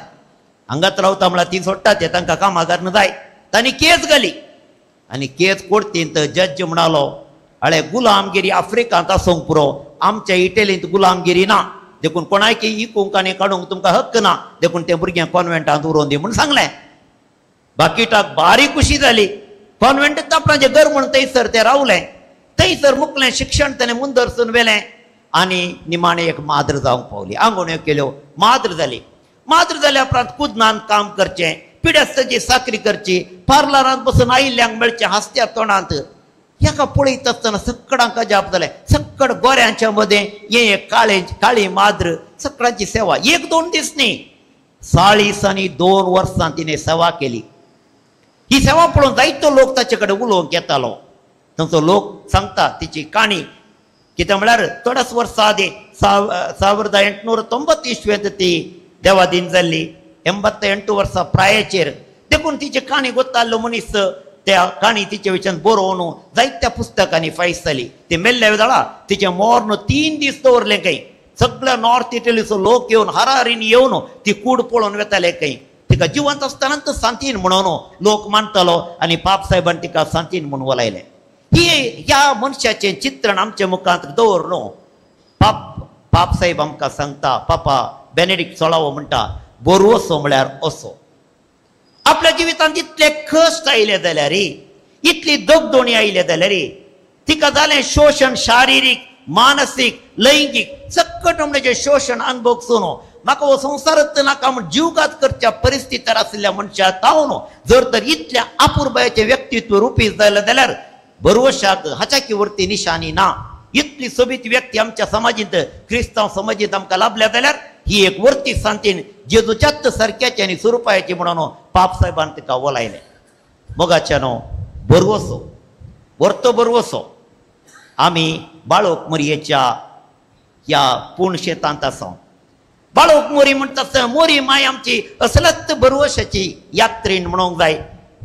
Speaker 9: हांगात रावता म्हळ्यार ती सोडटा ते तांकां कामागार जाय. तांणी केस घाली आनी केस कोर्तींत जज्ज म्हणालो, अळे गुलामगिरी आफ्रिकांत आसूंक पुरो, आमच्या इटलींत गुलामगिरी ना, देखून कोणायकी इकूंक आनी काडूंक तुमकां हक्क ना, देखून ते भुरग्यांक कॉन्वेंटांत उरोवन दी म्हूण सांगलें. बाकीटाक बारीक खुशी जाली. कॉन्वेंटांत आपणाचें घर म्हूण थंयसर तें रावलें. थंयसर मुकलें शिक्षण ताणें मुंदरसून व्हेलें आनी निमाणें एक माद्र जावंक पावली. आंगोण्यो केल्यो, माद्र जाली. माद्र जाल्या उपरांत कुदनान काम करचें, पिडेस्ताची साकरी करची, पार्लरांत बसून आयिल्ल्यांक मेळचें हांसत्या तोंडांत. हेका पळयत आसतना सकडांक अजाप जालें. सकड गोऱ्यांच्या मदें हें एक काळे काळी माद्र, सकडांची सेवा. 1-2 दीस न्ही, 42 वर्सां तिणें सेवा केली. ही सेवा पळोवन जायतो लोक ताचे कडेन उलोवंक येतालो. तांचो लोक सांगता तिची काणी. कितें म्हळ्यार थोड्याच वर्सां आदीं 1890 इस्वेंत ती देवादीन जाल्ली, 88 वर्सां प्रायेचेर. देखून तिची काणी गोत्ताल्लो मनीस त्या काणी तिचे विचार बरोवन जायत्या पुस्तकांनी फायस जाली. ती मेल्ल्या वेळा तिचें मोर्न 3 दीस दवरलें खंय. सगळ्या नॉर्थ इटलीचो लोक येवन हरारीन येवन ती कूड पळोवन वेताले खंय. तिका जिवंत आसतना सांतीन म्हणून लोक मानतालो आनी पाप साहेबान तिका सांतीन म्हणून वलायलें. ही ह्या मनशाचें चित्रण आमच्या मुखांत दवरून पाप साहेब आमकां सांगता, पापा बेनेडिक्ट 16वो म्हणटा, बरवसो म्हळ्यार असो. आपल्या जिवितांत इतले कश्ट आयले जाल्यार, इतली दगदोणी आयले जाल्यार, तिका जालें शोशण शारिरीक, मानसीक, लैंगीक सकट म्हणजे शोशण अनुभवसून म्हाका हो संवसारच नाका म्हूण जीवघात करच्या परिस्थितीर आशिल्ल्या मनशा तावन जर तर इतल्या अपुरबायेचें व्यक्तित्व रुपी जालें जाल्यार बरवशाक हाच्याकी वरती निशाणी ना. इतली सोबीत व्यक्ती आमच्या समाजींत, क्रिस्तांव समाजींत आमकां लाभल्या जाल्यार ही एक वरती सांतीन जेजूच्याच सारक्याची आनी स्वरुपायाची म्हणून पाप साहेबान तिका वलायलें. मोगाच्यानो बरवसो, वरतो बरवसो. आमी बाळोक मोरयेच्या ह्या पूर्ण शेतांत आसा. बाळोक मोरी म्हणटा आसतना मोरी माय आमची असलच बरवशाची यात्रीण म्हणूंक जाय.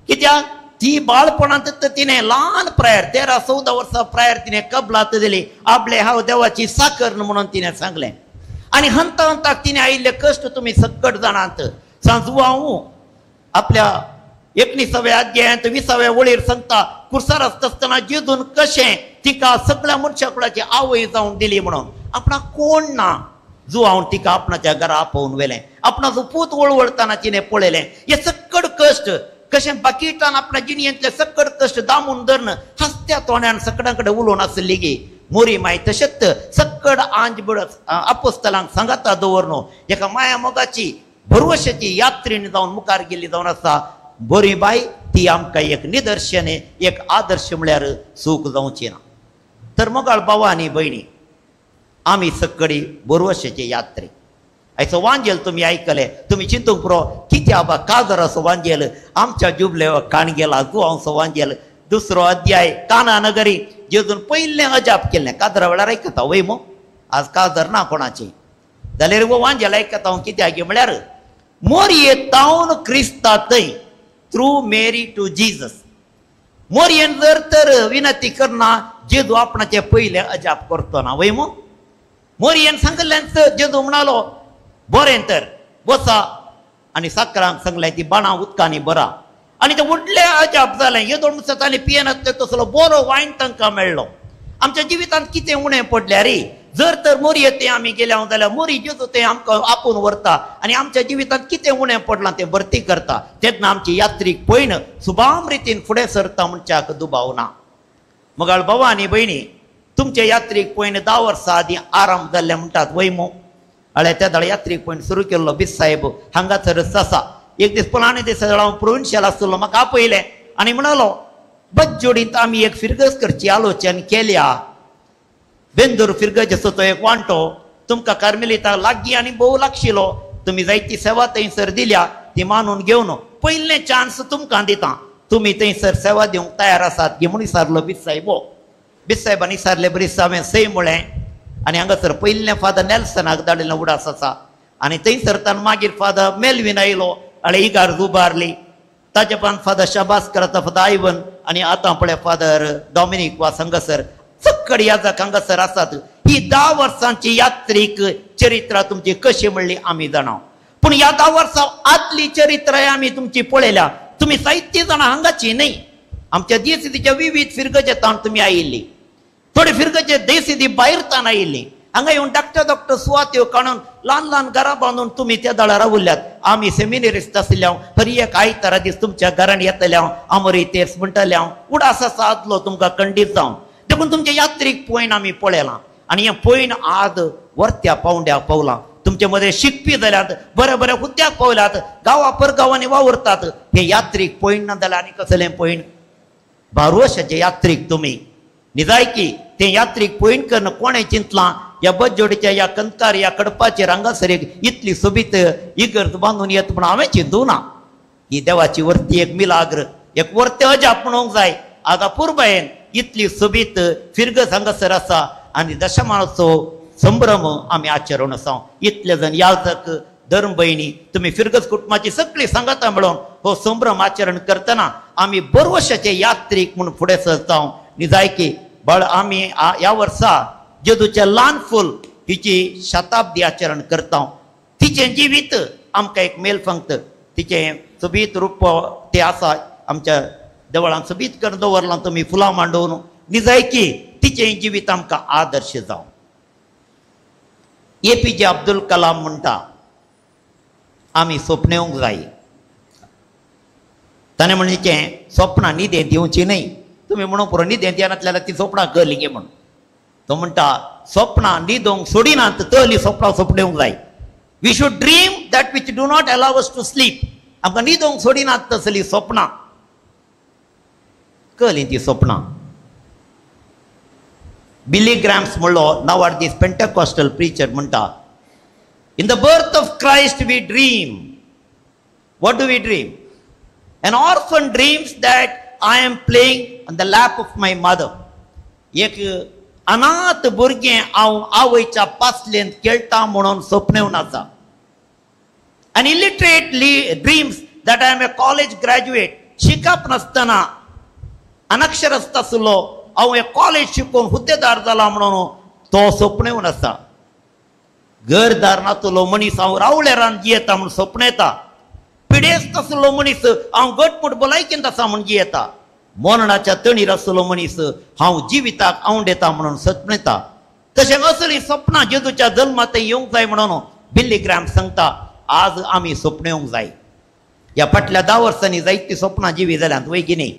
Speaker 9: कित्याक ती बाळपणांत तिणें ल्हान प्रायर 13-14 वर्सां प्रायर तिणें कबलात दिली, आपले हांव देवाची साकर म्हणून तिणें सांगलें. आनी हंता हंताक तिणें आयिल्ले कश्ट तुमी सकट जाणात. सांजवांव आपल्या 19व्या अध्यायांत 20व्या वळीर सांगता, कुर्सार आसतना जेजून कशें तिका सगळ्या मनशा कुळाची आवय जावन दिली म्हणून. आपणाक कोण ना, जुवावन तिका आपणाच्या घरा आपोवन व्हेलें, आपणाचो पूत वळवळताना तिणें पळयलें. हे सकट कश्ट कशें बाकीटान आपल्या जिणेंतले सकट कश्ट दामून धरून हांसत्या तोंडान सकडां कडेन उलोवन आसली गी मोरी माय. तशेंच सकड आंज बड आपोस्तलांक सांगाता दवरनो एका माया मोगाची भरवशाची यात्रीण जावन मुखार गेल्ली जावन आसा बरी बाय. ती आमकां एक निदर्शन, एक आदर्श म्हळ्यार चूक जावची ना. तर मोगाळ भावा आनी भयणी, आमी सकडी बरवशाची यात्री. आयचो वांजेल तुमी आयकले, तुमी चिंतूंक पुरो कित्या बा काजराचो वांजेल आमच्या जुबले काण गेला जुवांचो वांजेल. दुसरो अध्याय काना नगरी जेजून पयलें अजाप केल्लें. काजरा वेळार आयकता वय मो, आज काजर ना कोणाची जाल्यार वो वांजेल आयकता हांव. कित्याक म्हळ्यार मोरये तावन क्रिस्ता थंय, थ्रू मेरी टू जीजस. मोरयेन जर तर विनंती करना जेजू आपणाचें पयलें अजाप करतो ना वय मो. मोरयेन सांगल्ल्यान जेजू म्हणालो बरें तर वचा आनी साकरांक सांगलें ती बाणां उदकांनी बरा. आनी तें व्हडलें अजाप जालें. येदोळ म्हणटा तांणी पियेनासलें तसलो बरो वायन तांकां मेळ्ळो. आमच्या जिवितांत कितें उणें पडल्यार जर तर मोरये तें आमी गेल्या जाल्यार मोरी जेजू तें आमकां आपोवन व्हरता आनी आमच्या जिवितांत कितें उणें पडलां तें भरती करता. तेन्ना आमची यात्रीक पयण सुबाम रितीन फुडें सरता म्हणच्याक दुबाव ना. मगाळ भावा आनी भयणी, तुमचे यात्रीक पयण 10 वर्सां आदीं आराम जाल्ले म्हणटात वय मो. हळ्या त्या दळ यात्रीक पयण सुरू केल्लो बीस साहेब हांगासरच आसा. एक दीस फलाणे दीस हांव प्रोविन्शियल आसलो, म्हाका आपयलें आनी म्हणालो बज्जोडींत आमी एक फिरगज करची आलोचन केल्या. बेंदूर फिरगज आसो तो एक वांटो तुमकां कार्मेलिता लागीं आनी भोव लागशिलो, तुमी जायती सेवा थंयसर दिल्या ती मानून घेवन पयलें चान्स तुमकां दिता, तुमी थंयसर सेवा दिवंक तयार आसात गी म्हूण विचारलो बीस साहेबो. बीस साहेबान विचारले बरीच हांवें सय म्हळें आनी हांगासर पयलें फादर नेल्सनाक धाडिल्लें उडास आसा. आनी थंयसर तान मागीर फादर मेलवीन आयलो आनी इगार्ज उबारली. ताजे पान फादर शाबास करता फादर आयवन आनी आतां पळय फादर डॉमिनीक वास हांगासर सकड याजक हांगासर आसात. ही 10 वर्सांची यात्रीक चरित्रा तुमची कशी म्हणली आमी जाणा, पूण ह्या 10 वर्सां आदली चरित्राय आमी तुमची पळयल्या. तुमी जायतीं जाणां हांगाची न्हय, आमच्या देसीच्या विविध फिरगजे ताण तुमी आयिल्ली, थोडे फिरगजे देसी भायर ताण आयिल्ली. हांगा येवन धाकट्यो धाकट्यो सुवात्यो काडून ल्हान ल्हान घरां बांदून तुमी त्या दळार रावल्यात. आमी सेमिनरिस्ट आशिल्ले, हर एक आयतारा दीस तुमच्या घरान येतले हांव, आमोरी तेर्स म्हणटले हांव, उडास आसा आदलो तुमकां खंडीत जावन. देखून तुमचें यात्रीक पयण आमी पळयलां आनी हें पयण आज वरत्या पावंड्याक पावलां. तुमचे मदें शिकपी जाल्यात, बऱ्या बऱ्या हुद्द्याक पावल्यात, गांवा परगांवांनी वावुरतात. हें यात्रीक पयण ना जाल्यार आनी कसलें पयण? बारवशाचें यात्रीक तुमी निजायकी तें यात्रीक पयण करून कोणें चिंतलां ह्या बजोडीच्या ह्या कंदकार ह्या कडपाचेर हांगासर एक इतली सोबीत इगर्ज बांदून येत म्हूण हांवें चिंतूं ना. ही देवाची वरती एक मिलाग्र, एक वरतें अजाप म्हणूंक जाय. आज अपुरबायेन इतली सोबीत फिरगज हांगासर आसा आनी दशमानाचो संभ्रम आमी आचरण आसा. इतले जण याजक धर्म भयणी तुमी फिरगज कुटुंबाची सगळी सांगाता मेळोवन हो संभ्रम आचरण करतना आमी बरवशाचे यात्रीक म्हूण फुडें सरता. निजायकी बळ आमी ह्या वर्सा जेजूचें ल्हान फूल हिची शताब्दी आचरण करता. तिचें जिवीत आमकां एक मेल फंक्त, तिचें सोबीत रूप तें आसा आमच्या देवळांत सोबीत करून दवरलां तुमी फुलां मांडोवन. निजायकी तिचें जिवीत आमकां आदर्श जावं. APJ Abdul Kalam म्हणटा, आमी सोपणेवंक जाय. ताणें म्हणचें सोपणां न्हिदेंत येवची न्हय. तुमी म्हणूंक पुरो न्हिदेंत येनातल्यार ती सोपणां कळ्ळी गे म्हूण. तो म्हणटा सोपणां न्हिदोंक सोडिनात तली सोपणां सोपणेवंक जाय. We should dream that which do not allow us to sleep. आमकां न्हिदोंक सोडिनात तसली सोपणां कळ्ळीं ती सोपणां. बिली ग्राम्स म्हणलो नावाडदीस पेंटेकॉस्टल प्रिचर म्हणटा, in the birth of Christ we dream. What do we dream? An orphan dreams that I am playing on the lap of my mother. एक अनाथ भुरगें हांव आवयच्या पासलेंत खेळटा म्हणून सपनेवन आसा. An illiterate dreams that I am a college graduate. शिकप नासतना अनक्षरस्थ आसलो हांव एक कॉलेज शिकून हुद्देदार जाला म्हणून तो सपनेवन आसा. घरदार नातलो मनीस हांव रावळेरान जियेता म्हूण सपनेता. पिडेस्त आसलो मनीस हांव घटमूट भलायकेंत आसा म्हूण जियेता. मरणाच्या तणीर आसलो मनीस हांव जिविताक आंवडेता म्हणून सपनेता. तशें असली सपनां जेजूच्या जल्मांत येवंक जाय म्हणून बिल्ली ग्राम सांगता आज आमी सपनेवंक जाय. ह्या फाटल्या 10 वर्सांनी जायतीं सपनां जिवी जाल्यांत वय की न्ही.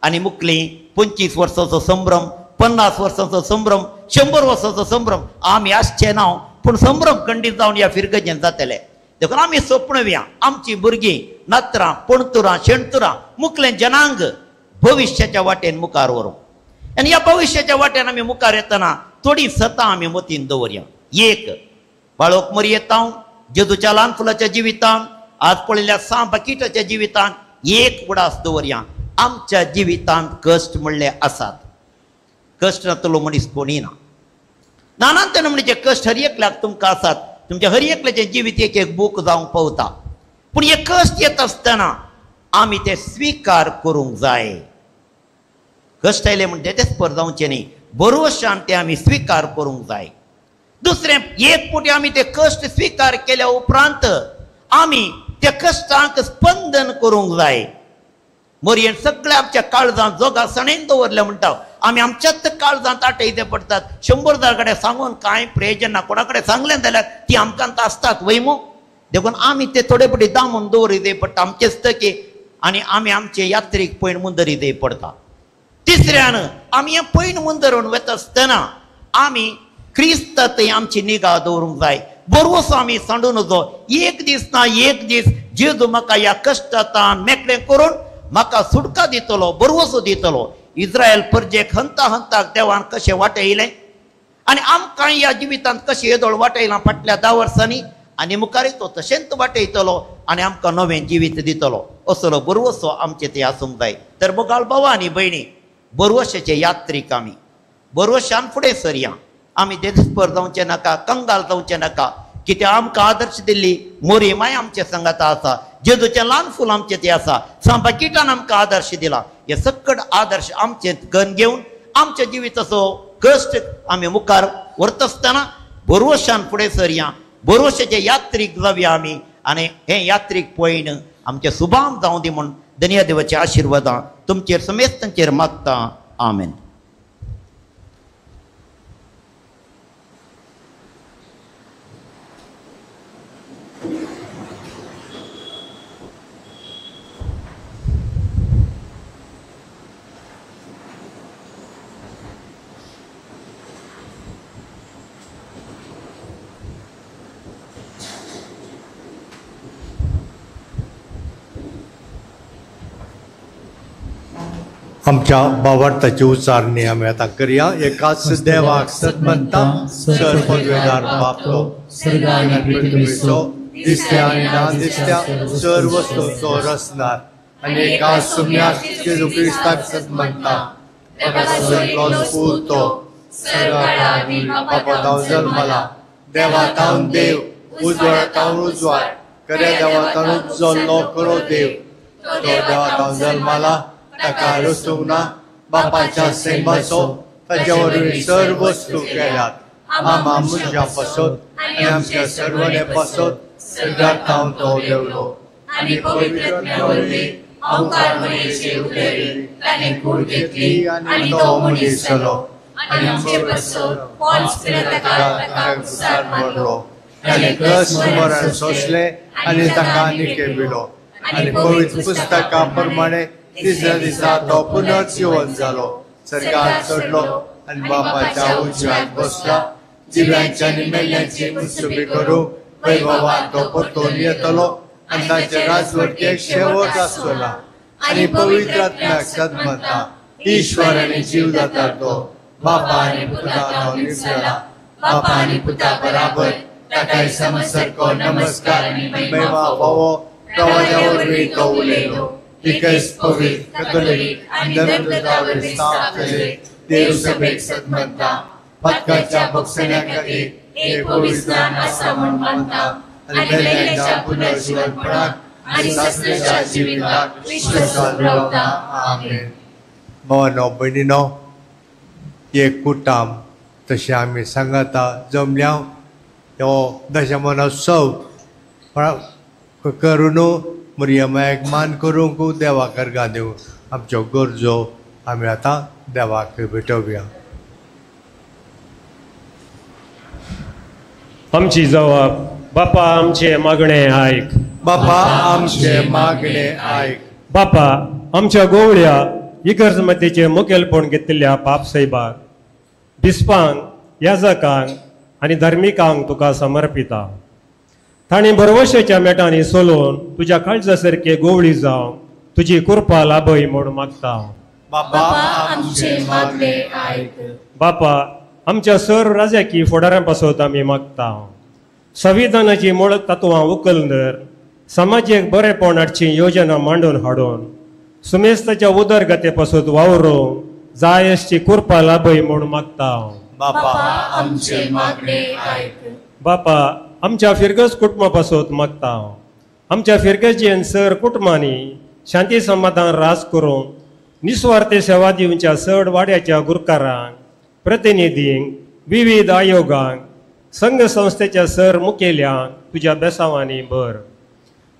Speaker 9: आनी मुखली 25 वर्सांचो संभ्रम, 50 वर्सांचो संभ्रम, 100 वर्सांचो संभ्रम आमी आसचे ना, पूण संभ्रम खंडीत जावन ह्या फिरगजेन जातले. देखून आमी सपनवया आमची भुरगीं नातरां पणतुरां शेणतुरां मुखलें जनांग भविश्याच्या वाटेन मुखार व्हरूं. आनी ह्या भविश्याच्या वाटेन आमी मुखार येतना थोडी सतां आमी मतीन दवरया. एक बाळोक मरयेतांव जेजूच्या ल्हान फुलाच्या जिवितान आज पळयल्या सांब किटाच्या जिवितान एक उडास दवरया, आमच्या जिवितांत कश्ट म्हणले आसात. कश्ट नातलो मनीस कोणी ना. नानांत नमणीचे कश्ट हर एकल्याक तुमकां आसात. तुमच्या हर एकल्याचें जिवीत एक एक बूक जावंक पावता. पूण हे कश्ट येत आसतना आमी ते स्विकार करूंक जाय. कश्ट आयले म्हणजे तेच पर जावचें न्ही, बरोवशान ते आमी स्विकार करूंक जाय. दुसरें एक फावटी आमी ते कश्ट स्विकार केल्या उपरांत आमी त्या कश्टांक स्पंदन करूंक जाय. मोरयेन सगळ्या आमच्या काळजांत जोगासणेन दवरलें म्हणटा आमी आमच्याच काळजांत आटयते पडटात. 100 जाण कडेन सांगून कांय प्रयोजन ना. कोणा कडेन सांगलें जाल्यार ती आमकां आसतात वय मू. देखून आमी ते थोडे फावटी दामून दवरिते पडटा आमचेच तके आनी आमी आमचे यात्रीक पयण मुंदरिते पडटा. तिसऱ्यान आमी हें पयण मुंदरून वता आसतना आमी क्रिस्ता थंय आमची निगा दवरूंक जाय. बरोसो आमी सांडून नजो. एक दीस ना एक दीस जेजू म्हाका ह्या कश्टांत मेकळें करून म्हाका सुटका दितलो, बरवसो दितलो. इस्रायल परजेक हंता हंताक देवान कशें वाटयलें आनी आमकां ह्या जिवितांत कशें येदोळ वाटयलां फाटल्या 10 वर्सांनी आनी मुखार तो तशेंच वाटयतलो आनी आमकां नवें जिवीत दितलो. असलो बरवसो आमचें ते आसूंक जाय. तर मोगाळ भावा आनी भयणी, बरवशाचे यात्रीक आमी बरवशान फुडें सरया. आमी देस्पर जावचें नाका, कंगाल जावचें नाका. कित्याक आमकां आदर्श दिल्ली मोरी माय आमचे संगाता आसा, जेजूचें ल्हान फूल आमचें तें आसा, सांबाकिटान आमकां आदर्श दिला. हे सकट आदर्श आमचे गन घेवन आमच्या जिविताचो कश्ट आमी मुखार व्हरता आसतना बरोवशान फुडें सरया. बरोवशाचे यात्रीक जावया आमी आनी हें यात्रीक पळयन आमचें सुभाम जावं दी म्हूण दनया देवाचे आशिर्वादां तुमचेर समेस्तांचेर मागता. आमेन.
Speaker 5: आमच्या भावार्थाची उच्चारणी आमी आतां करया. एकाच देवाक सतमंता सर पदवेदार बापतो
Speaker 4: स्वर्ग आनी पृथ्वीचो
Speaker 5: दिसत्या आनी ना दिसत्या सर वस्तूंचो रचणार आनी एका सुम्या जेजू क्रिस्ताक सतमंता ताका सगलो पूत तो बापा तावन जल्मला, देवा तावन देव, उजवाड तावन उजवाड, खऱ्या देवा तावन उपजल्लो खरो देव, तो देवा तावन जल्मला, ताका रचूंक ना, बापाच्या सेंबाचो ताच्या वरवीं सर्व वस्तू केल्यात. आमा मनशां पासत आनी आमच्या सर्वणे पासत सगळ्यात तावन तो देवलो
Speaker 4: आनी पवित्र वरवीं अवकार मरियेचे उदेरी ताणें कूड घेतली आनी तो मनीस जालो आनी आमचे पासत पॉन्स पिलाताक ताका कुसार मारलो,
Speaker 5: ताणें क्रस मरण सोंसलें आनी ताका निकेविलो आनी पवित्र पुस्तका प्रमाणे तिसऱ्या दिसा तो पुनर्जीवन जालो, स्वर्गात चडलो आनी बापाच्या उजव्यात बसला. जिव्यांच्या आनी मेल्ल्यांची मुसुबी करूंक वैभवान तो परतून येतलो आनी ताचे राजवटकेक शेवट आसचो ना. आनी पवित्र आत्म्याक सदमता, ईश्वर आनी जीवदाता तो, बापा आनी पुता तो निसरला, बापा आनी पुता बराबर ताकाय समसारको नमस्कार आनी महिमा फावो. प्रवाजा वरवीं तो उलयलो, एकच पवित्र कथोलिक आनी धर्मदूता वरवीं स्थाप केले देव सभेक सदमता, पातकाच्या बक्षण्या खातीर एक पवित्र दान आसा म्हूण मानता आनी मेल्ल्यांच्या पुनर्जीवनपणाक आनी सासणाच्या जिविताक विश्वास दवरता. आमेन. भावानो भयणीनो, एक कुटाम तशें आमी सांगाता जमल्या हो दशमनोत्सव करून मरियमायक मान करूंक देवाक अर्गां दिवं. आमच्यो गरजो आमी आतां देवाक भेटोवया.
Speaker 10: आमची जवाब बापा आमचे मागणे आयक,
Speaker 5: बापा आमचे मागणे आयक.
Speaker 10: बापा आमच्या गोवळ्या इगर्ज मतीचें मुखेलपण घेतिल्ल्या पाप साहेबाक, बिस्पांक, याजकांक आनी धार्मिकांक तुका समर्पिता. तांणी भरवशाच्या मेटांनी सोलोवन तुज्या काळजा सारके गोवळी जावं तुजी कृपा लाभय म्हूण मागता.
Speaker 5: बापा आमचे मागणे आयक.
Speaker 10: बापा आमच्या सर राजाकी फुडाऱ्यां पासत आमी मागता. संविधानाची मूळ तत्वां उखलून धर समाजीक बरेपण हाडची योजना मांडून हाडून सुमेस्ताच्या उदरगते पासत वावरूंक जाय अशी कृपा लाभय म्हूण मागता.
Speaker 5: बापा आमचे मागणे आयक.
Speaker 10: बापा आमच्या फिरगज कुटुंबा पासत मागता. आमच्या फिरगजेन सर कुटुंबांनी शांती समाधान राज करून निस्वार्थी सेवा दिवच्या चड वाड्याच्या गुरकारांक, प्रतिनिधींक, विविध आयोगांक, संघ संस्थेच्या सर मुखेल्यांक तुज्या बेसांवांनी भर.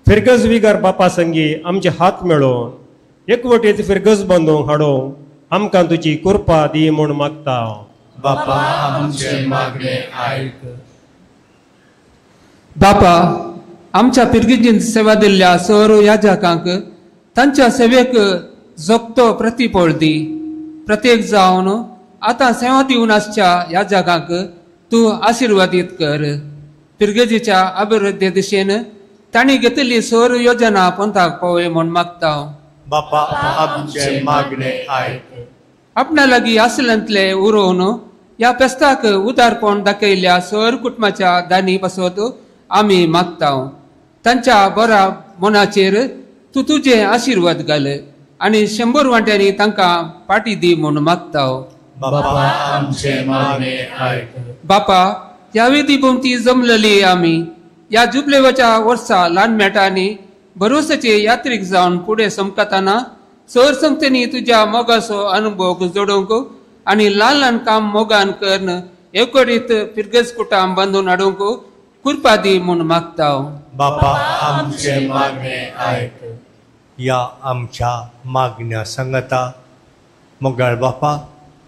Speaker 10: फिरगज विगर बापा संगी आमचे हात मेळोवन एकवटीत फिरगज बांदूंक हाडूंक आमकां तुजी कृपा दी म्हूण मागता.
Speaker 5: बापा आमचे मागणे आयक.
Speaker 11: बापा आमच्या पिरगीजीन सेवा दिल्ल्या सर याजकांक तांच्या सेवेक जोगतो प्रतिफळ दी. प्रत्येक जावन आतां सेवा दिवन आसच्या याजकांक तूं आशिर्वादीत कर. पिरगेजीच्या अभिवृद्धी दिशेन तांणी घेतिल्ली सर योजना पंथाक पावय म्हूण मागता.
Speaker 5: बापा आमचे मागणे आयक.
Speaker 11: आपणा लागीं आसलेंतले उरोवन ह्या पेस्ताक उदारपण दाखयल्ल्या सर कुटुंबाच्या दानी पासत आमी मागता. तांच्या बऱ्या मनाचेर तूं तुजें आशिर्वाद घाल आनी 100 वांट्यांनी तांकां पाटी दी म्हूण मागता.
Speaker 5: बापा आमचे मागणे आयक.
Speaker 11: बापा ह्या विधी भोंवती जमलेली आमी ह्या जुबलेवाच्या वर्सा ल्हान मेटांनी भरोसाचे यात्रीक जावन फुडें समकताना सर संगतेनी तुज्या मोगाचो अनुभव जोडूंक आनी ल्हान ल्हान काम मोगान करून एकवटीत फिरगज कुटाम बांदून हाडूंक कृपा दी म्हूण मागता.
Speaker 5: बापा आमचे मागणे आयक. ह्या आमच्या मागण्या सांगता मोगाळ बापा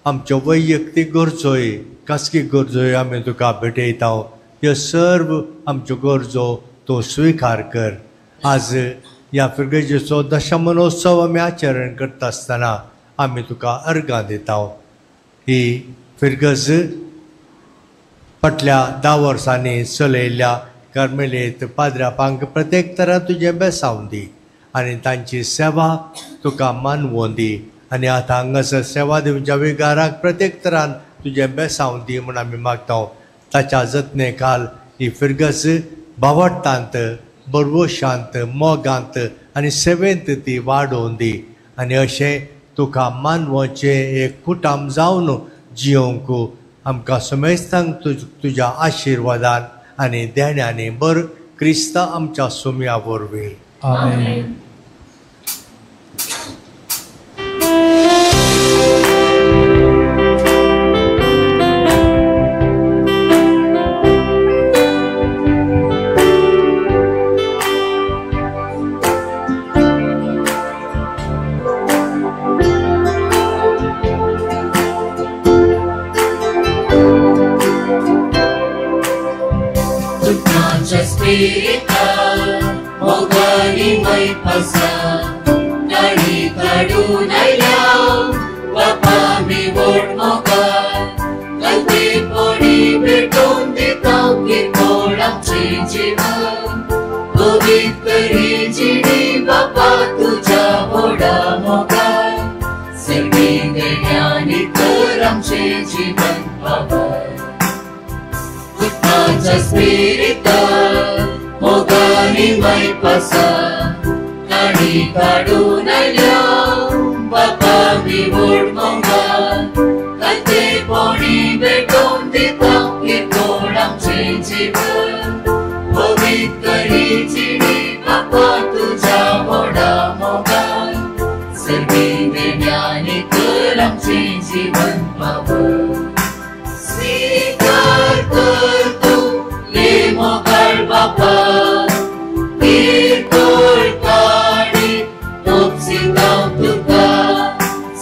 Speaker 5: आमच्यो वैयक्तीक गरजोय खासगी गरजोय आमी तुका भेटयता. ह्यो सर्व आमच्यो गरजो तूं स्विकार कर. आज ह्या फिरगजेचो दशमनोत्सव आमी आचरण करता आसतना आमी तुका अर्गां दिता. ही फिरगज फाटल्या 10 वर्सांनी चलयल्ल्या कार्मेलीत पाद्र्यापांक प्रत्येक तरा तुजें बेसावं दी आनी तांची सेवा तुका मानवोन दी आनी आतां हांगासर सेवा दिवच्या विगाराक प्रत्येक तरान तुजें बेसावं दी म्हूण आमी मागता. ताच्या जतने खाल ही फिरगज भावार्थांत, बरवशांत, मोगांत आनी सेवेंत ती वाडोवन दी आनी अशें तुका मानवचें एक कुटाम जावन जियोवंक आमकां समेस्तांक तुज्या आशिर्वादान आनी देण्यांनी बर. क्रिस्त आमच्या सुमया वरवीं.
Speaker 7: आमेन.
Speaker 4: Good.
Speaker 12: स्पिरिता मोगानी मैपासा काणी काडून आयल्या बापा मी व्हड मोगान कल्पेपणी भेटोवन दिता किरकोळ आमचें जीवन पवित्र ही जिणी बापा तुज्या व्हडा मोगान सगळीं देण्यांनी कर आमचें जीवन पावन पुताच्या स्पिरिता मोगानी मैपासा काणी काडून आयल्या बापा मी व्हड मोगान कल्पेपणी भेटोवन दिता किरकोळ आमचें जीवन पवित्र ही जिणी बापा तुज्या व्हडा मोगान सगळीं देण्यांनी कर आमचें जीवन पावन स्वीकार कर तूं ले मोगाळ बापा किरकोळ काणी तोपसिता तुका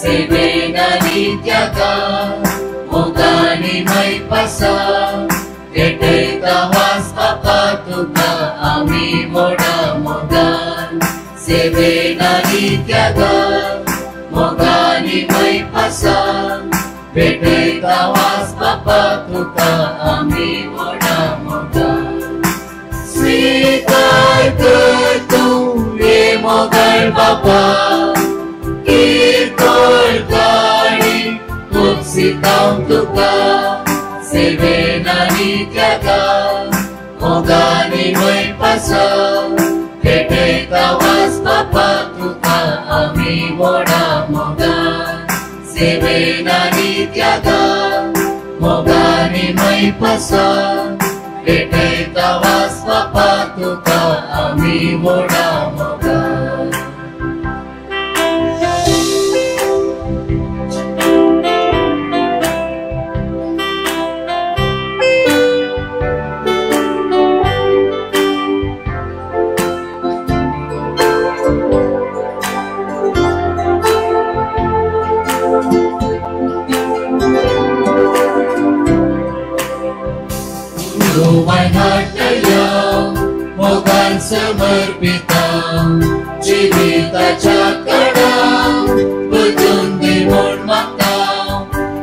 Speaker 12: सेवेन आनी त्यागान मोगानी मैपासा भेटयता वास बापा तुका आमी व्हडा मोगान सेवेन आनी त्यागान मोगानी मैपासा भेटयता वास बापा तुका आमी व्हडा मोगान स्वीकार कर तूं हे मोगाळ बापा किरकोळ काणी तोपसिता तुका सेवेन आनी त्यागान मोगानी मैपासा भेटयता वास बापा तुका आमी व्हडा मोगान सेवेन आनी त्यागान मोगानी मैपासा भेटयता वास बापा तुका आमी व्हडा मोगान. मोगान समर्पिता जिविताच्या कडां बदलून दी म्हूण मागता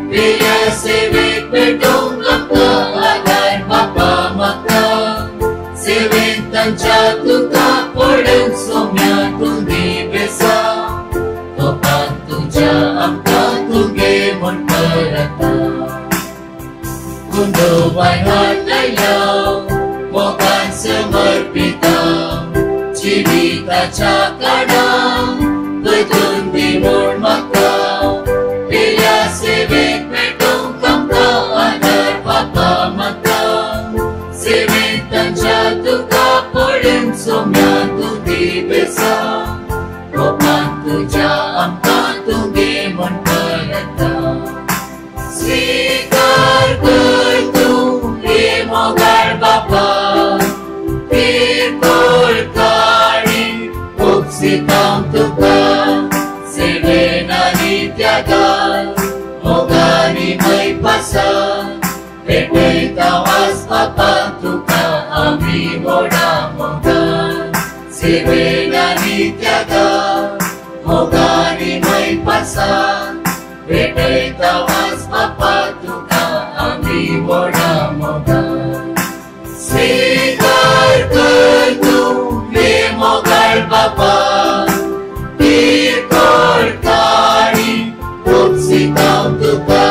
Speaker 12: वेल्या सेवेक पेटोवंक आमकां आदार बापा मागता सेवेन तांच्या तुका पडून सोम्या तूं दी बेसा तोपान तुज्या आमकां तुगे म्हूण करता कुंडो वायनाट मोगान समर्पिता जिविताच्या काडां बदलून दी म्हूण मागता पेल्या सेवेक पेटोवंक आमकां आदार बापा मागता सेवेन तांच्या तुका पडून सोम्या तूं दी बेसा रोपान तुज्या आमकां तुगे म्हूण करता स्वीकार कर तूं हे मोगाळ बापा किरकोळ काणी तोपसिता तुका सेवेन आनी त्यागान मोगानी मैपासा भेटयता वास बापा तुका आमी व्हडा मोगान सेवेन आनी त्यागान मोगानी मैपासा भेटयता वास बापा तुका आमी व्हडा मोगान स्वीकार कर तूं हे मोगाळ बापा किरकोळ काणी तोपसिता तुका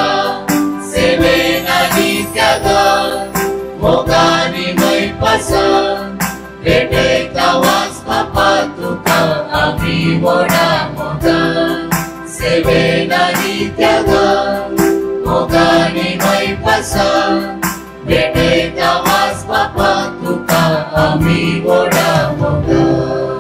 Speaker 12: सेवेन आनी त्यागान मोगानी मैपासा भेटयता वास बापा तुका आमी व्हडा मोगान सेवेन आनी त्यागान मोगानी मैपासा भेटयता वास बापा तुका आमी व्हडा मोगान.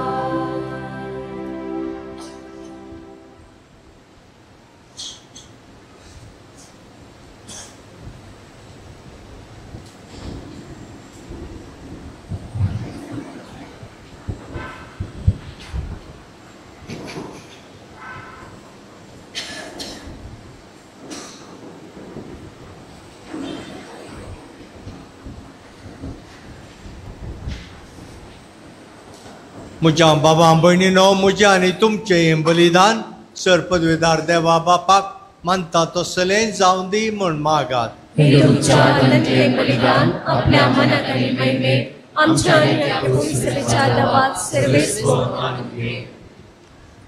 Speaker 5: म्हज्या बाबा भयणीनो, म्हजें आनी तुमचें हें बलिदान सर पदवेदार देवा बापाक मानता तसलें जावं दी म्हूण मागात.
Speaker 4: तुमच्या हातांतलें बलिदान आपल्या मनाक आनी महिमेक आमच्या आनी ह्या पवित्रतेच्या देवाक सर्वेस्पर आनंद.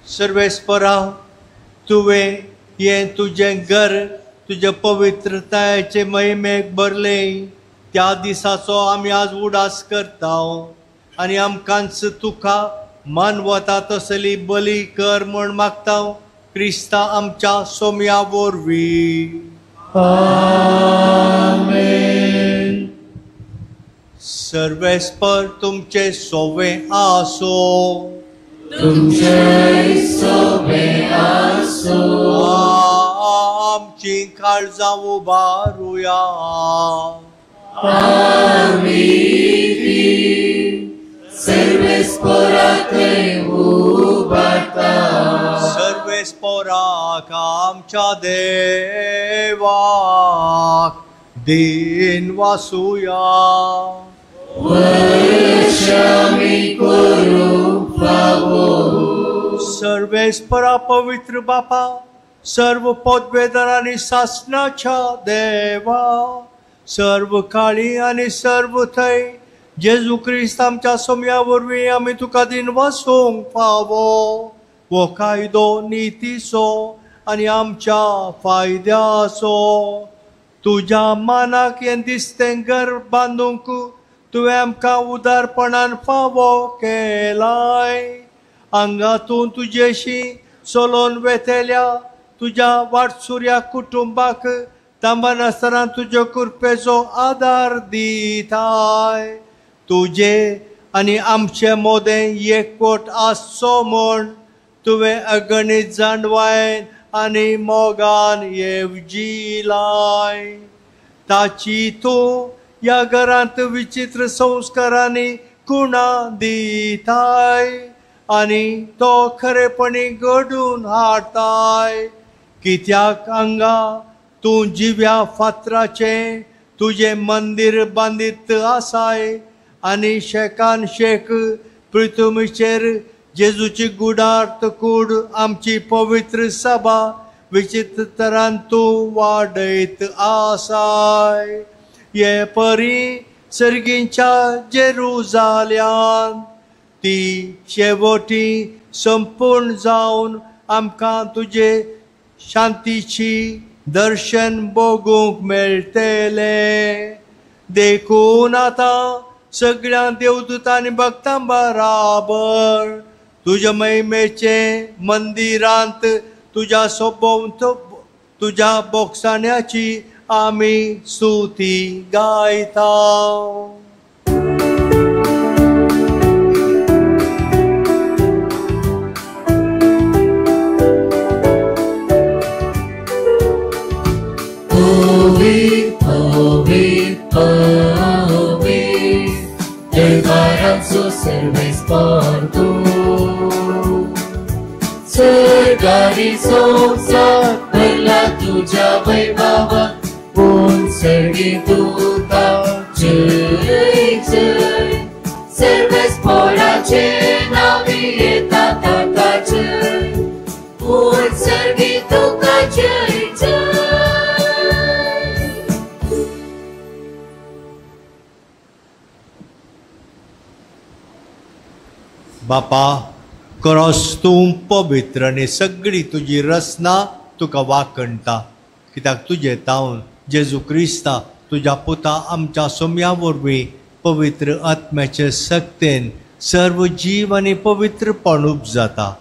Speaker 5: सर्वेस्परा, तुवें हें तुजें घर तुज्या पवित्रतायेचे महिमेक भरलें. त्या दिसाचो आमी आज उडास करता आनी आमकांच तुका मानवता तसली बली कर म्हूण मागता क्रिस्ता आमच्या सोम्या वरवीं.
Speaker 12: आमेन.
Speaker 5: सर्वेस्पर तुमचे सोवे आसो.
Speaker 12: तुमचे सोवे आसो.
Speaker 5: आमची काळजां उबारुया.
Speaker 12: आमी सर्वेस्परा थंय उबारता.
Speaker 5: सर्वेस्पराक आमच्या देवाक दिन वासुया.
Speaker 12: वर्षामी करूंक फावो.
Speaker 5: सर्वेस्परा पवित्र बापा, सर्व पदवेदार आनी सासणाच्या देवा, सर्व काळी आनी सर्व थंय जेजू क्रिस्त आमच्या सोम्या वरवीं आमी तुका दिन वासूंक फावो. हो कायदो नितीचो आनी आमच्या फायद्याचो. तुज्या मानाक हें दिसतें घर बांदूंक तुवें आमकां उदारपणान फावो केलाय. हांगा तूं तुजेशी चलोवन वेतेल्या तुज्या वाटसुऱ्या कुटुंबाक तांबनासतना तुज्या कृपेचो आदार दिताय. तुजे आनी आमचे मोदें एकवट आसचो म्हूण तुवें अगणीत जाणवायन आनी मोगान येवजिलाय. ताची तूं ह्या घरांत विचित्र संस्कारांनी कुणा दिताय आनी तो खरेपणी घडून हाडताय. कित्याक हांगा तूं जिव्या फातराचें तुजें मंदीर बांदीत आसाय आनी शेकान शेक पृथ्वीचेर जेजूची गुडार्थ कूड आमची पवित्र सभा विचित्र तरान तूं वाडयत आसाय. हे परी सर्गींच्या जेरुजाल्यान ती शेवटी संपूर्ण जावन आमकां तुजे शांतीची दर्शन भोगूंक मेळटलें. देखून आतां सगळ्या देवदूतांनी भक्तां बराबर तुज्या महिमेचें मंदिरांत तुज्या सोबोवंत तुज्या बोगसाण्याची आमी स्तुती गायता.
Speaker 12: दरबारांचो सर्वेस्पर तूं, सरकारी संवसार भरला तुज्या वैभवान, पूण सर्गी दुता जय जय. सर्वेस्पराचे नांवी येता ताका जय, पूण सर्गी तुका जय जय.
Speaker 5: बापा, क्रॉस तूं पवित्र आनी सगळी तुजी रचना तुका वाकणटा. कित्याक तुजें तावन जेजू क्रिस्ता तुज्या पुता आमच्या सोम्या वरवीं पवित्र आत्म्याचे सक्तेन सर्व जीव आनी पवित्रपण उपजाता.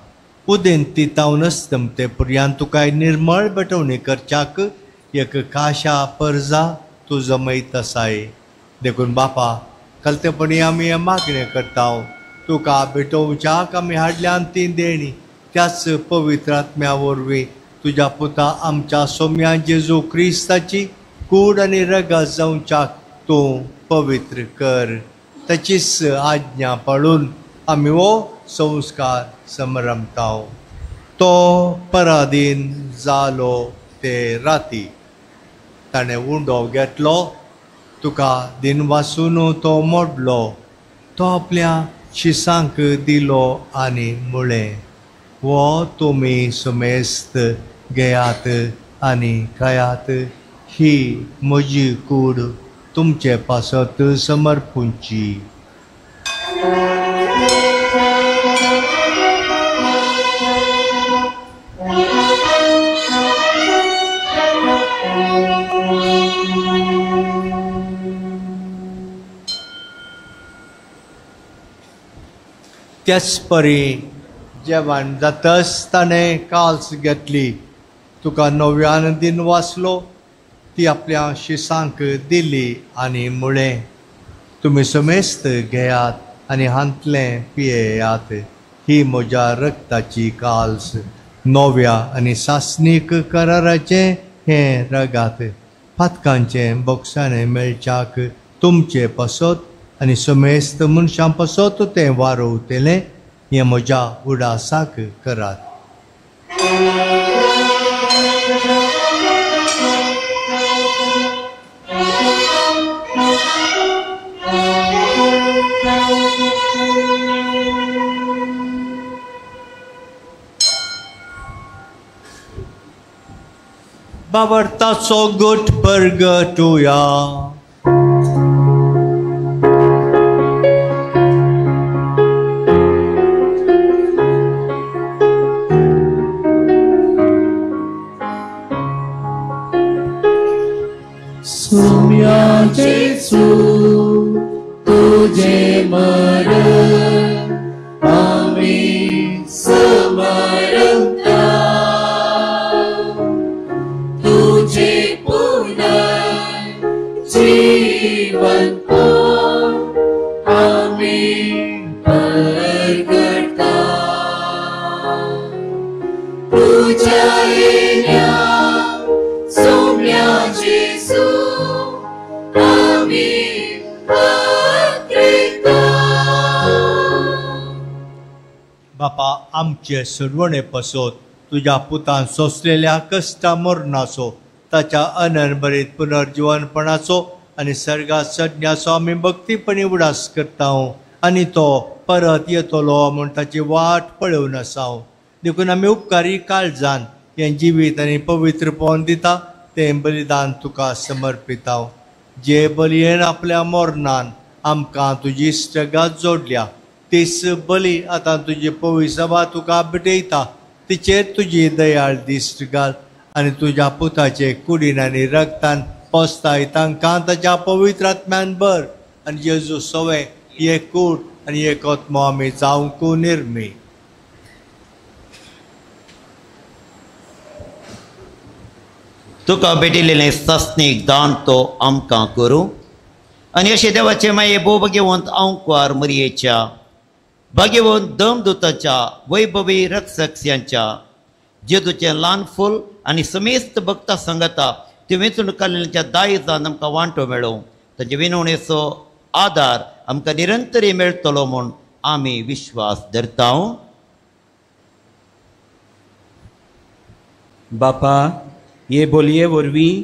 Speaker 5: उदेंती तावन अस्तमते पर्यंत तुका निर्मळ भेटवणी करच्याक एक काशा परजा तूं जमयत आसाय. देखून बापा, कलतेपणी आमी हें मागणें करता. तुका भेटोवच्याक आमी हाडल्यान ती देणी त्याच पवित्र आत्म्या वरवीं तुज्या पुता आमच्या सोम्या जेजू क्रिस्ताची कूड आनी रगत जावच्याक तूं पवित्र कर. ताचीच आज्ञा पाळून आमी हो संस्कार समरमता. तो पराधीन जालो ते राती ताणें उंडो घेतलो, तुका दिनवासून तो मोडलो. तो आपल्या शिसांक दिलो आनी म्हळें, हो तुमी समेस्त घेयात आनी खायात, ही म्हजी कूड तुमचे पासत समर्पूंची. त्याच परी जेवण जातच ताणें काल्स घेतली, तुका नव्यान दिन वाचलो, ती आपल्या शिसांक दिली आनी म्हळें, तुमी समेस्त घेयात आनी हांतलें पियेयात, ही म्हज्या रक्ताची काल्स, नव्या आनी सासणीक कराराचें हें रगात, पातकांचें बोगसाणें मेळच्याक तुमचे पासत आनी समेस्त मनशां पासत तें वारोवतलें, हें म्हज्या उडासाक करात. बाबर्ताचो गोट परगटुया.
Speaker 12: सुम्या जेसू तुझे मरण आमी समरता, तुझे पुनर्जीवन आमी परगटा, तुझ्या येण्या सुम्या जेसू आमी पत्रिता.
Speaker 5: बापा, आमचे सुरवणे पसत तुज्या पुतान सोंसलेल्या कश्टा मरणाचो, ताच्या अनंतभरीत पुनर्जीवनपणाचो आनी सर्गात चडण्याचो आमी भक्तीपणी उडास करता आनी तो परत येतलो म्हूण ताची वाट पळोवन आसा. देखून आमी उपकारी काळजान हें जिवीत आनी पवित्रपण दिता तें बलिदान तुका समर्पिता. जे बलयेन आपल्या मरणान आमकां तुजी इश्टगात जोडल्या, तीच बली आतां तुजी पवित्र सभा तुका भेटयता, तिचेर तुजी दयाळ दिश्ट घाल आनी तुज्या पुताचे कुडीन आनी रगतान पोसताय तांकां ताच्या पवित्र आत्म्यान भर आनी जेजू सवें एक कूड आनी एक आत्मो आमी जावंक निर्मी.
Speaker 9: तुका भेटिल्लें सासणीक दान तो आमकां करूं आनी अशें देवाचें माये भोव भाग्यवंत आंकवार मरयेच्या, भाग्यवंत दमदूताच्या, वैभवी रक्षक्यांच्या, जेजूचें ल्हान फूल आनी समेस्त भक्ता सांगता त्यो वेंचून काडलेल्या दायजान आमकां वांटो मेळोवं, तांचे विनवणेचो आदार आमकां निरंतरी मेळटलो म्हूण आमी विश्वास धरता.
Speaker 13: बापा, हे बोलये वरवीं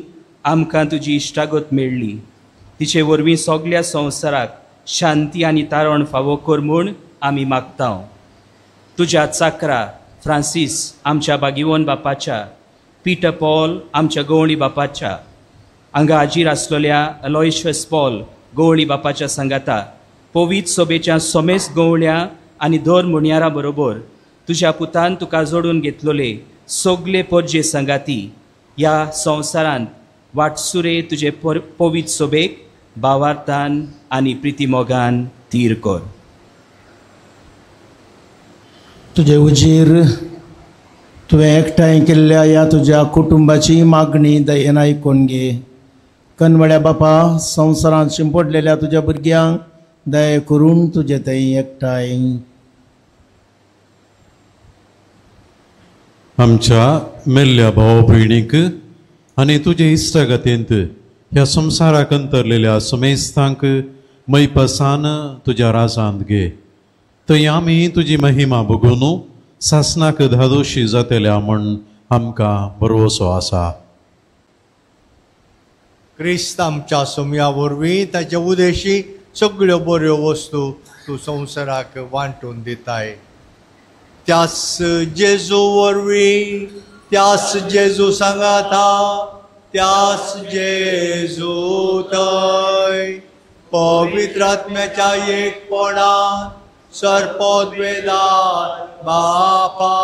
Speaker 13: आमकां तुजी इश्टागत मेळ्ळी, तिचे वरवीं सगल्या संवसाराक शांती आनी तारण फावो कर म्हूण आमी मागता. तुज्या चाकरा फ्रांसीस आमच्या बागिवन बापाच्या, पीटर पॉल आमच्या गवळी बापाच्या, हांगा हाजीर आसलेल्या अलोयशियस पॉल गवळी बापाच्या सांगाता, पवित्र सोबेच्या सोमेस गवळ्या आनी दर मुणयारा बरोबर तुज्या पुतान तुका जोडून घेतलोले सगले परजे सांगाती ह्या संवसारांत वाटसुरे तुजे पवित्र सोबेक भावार्थान आनी प्रितीमोगान थीर कर.
Speaker 14: तुजे उजीर तुवें एकठांय केल्ल्या ह्या तुज्या कुटुंबाची मागणी दयेन आयकून घे. कनवळ्या बापा, संवसारांत शिंपडलेल्या तुज्या भुरग्यांक दया करून तुजे थंय एकठांय.
Speaker 15: आमच्या मेल्ल्या भाव भयणीक आनी तुजे इश्टागतींत ह्या संवसाराक अंतरलेल्या समेस्तांक मैपसान तुज्या राजांत घे, थंय आमी तुजी महिमा बगून सासनाक धादोशी जातल्या म्हूण आमकां भरवसो आसा.
Speaker 5: क्रिस्त आमच्या सोम्या वरवीं ताच्या उदेशी सगळ्यो बऱ्यो वस्तू तूं संवसाराक वांटून दिताय. त्यास जेजू वरवीं, त्यास जेजू सांगाता, त्यास जेजू थंय पवित्र आत्म्याच्या एकपणान सर्पोद्वेदान बापा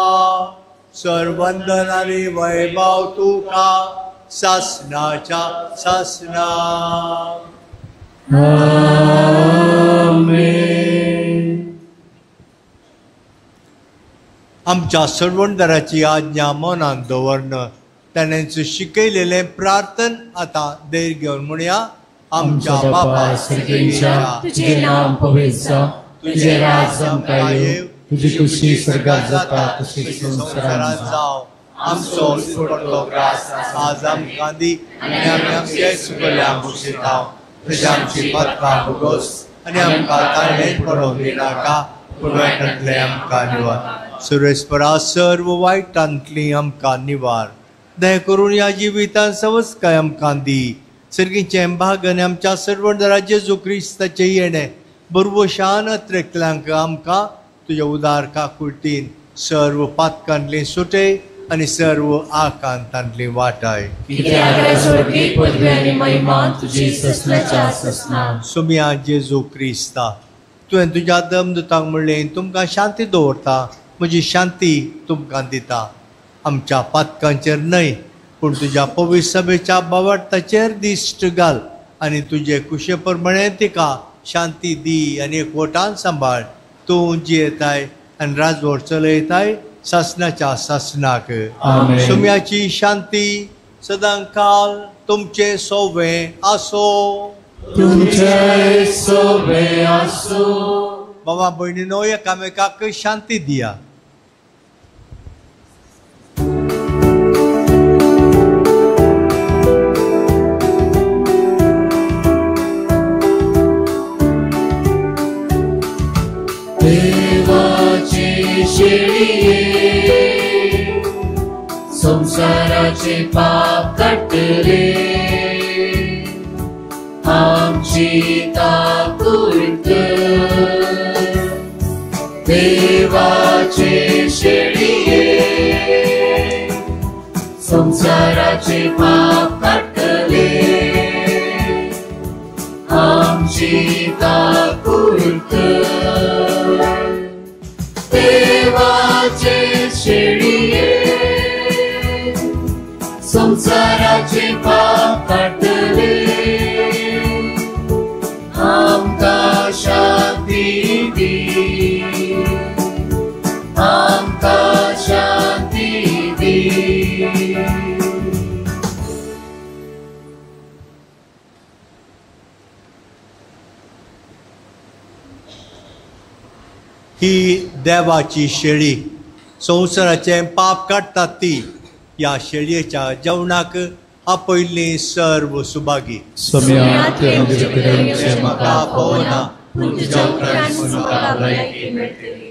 Speaker 5: सर्वंदन आनी वैभव तुका सासनाच्या सासना.
Speaker 12: आमेन.
Speaker 5: आमच्या सर्वंदराची आज्ञा मनान दवरन ताणें शिकयलेलें प्रार्थन आतां धैर्य घेवन म्हणया. आमच्या बापा
Speaker 12: सर्गेच्या, तुजें नांव पवित्र जावं, तुजें राज आमकां येवं, तुजी खुशी स्वर्गात जाता तशी संवसारांत
Speaker 5: जावं. आमचो दिसपडटो ग्रास आज आमकां दी आनी आमी आमचे सुकल्या भोगशिता तशें आमची पत्रां भोगोस आनी आमकां ताळमेळ पडोवंक दिनाका, पूण वायटांतलें आमकां निवार. सुरेस्परा सर्व वायटांतली आमकां निवार. दया करून ह्या जिवितान सवस्काय आमकां दी. सर्गीचें भाग आनी आमच्या सर्वंदरा जेजू क्रिस्ताचें येणें बरवशान अत्रेकल्यांक आमकां तुज्या उदार काकुळटीन सर्व पातकांतली सुटे आनी सर्व आकांतांतली वाटाय. सुमिया जेजू क्रिस्ता, तुवें तुज्या दमदूतांक म्हणलें तुमकां शांती दवरता, म्हजी शांती तुमकां दिता. आमच्या पातकांचेर न्हय पूण तुज्या पवित्र सभेच्या बावडताचेर दिश्ट घाल आनी तुजे कुशे प्रमाणे तिका शांती दी आनी एकवटान सांबाळ. तूं जियेताय आनी राजवट चलयताय सासनाच्या सासनाक. सुम्याची शांती सदांकाल तुमचे सोवे आसो.
Speaker 12: तुमचे सोवे आसो.
Speaker 5: बाबा भयणीनो एकामेकाक शांती दिया.
Speaker 12: देवाची शेळये संसाराचे पाप काडटले, आमची ताकूर्त. देवाचे शेळये संसाराचे पाप काडटले, आमची ताकूर्त. देवाचे शेळये संसाराचे पाप काडटले, आमकां शांती दी, आमकां शांती दी.
Speaker 5: ही देवाची शेळी संवसाराचें पाप काडटात ती. ह्या शेळयेच्या जेवणाक आपयल्ली सर्व सुभागी. म्हाका पळोवना पूण तुज्या उपरांत म्हाका भलायकी मेळटली.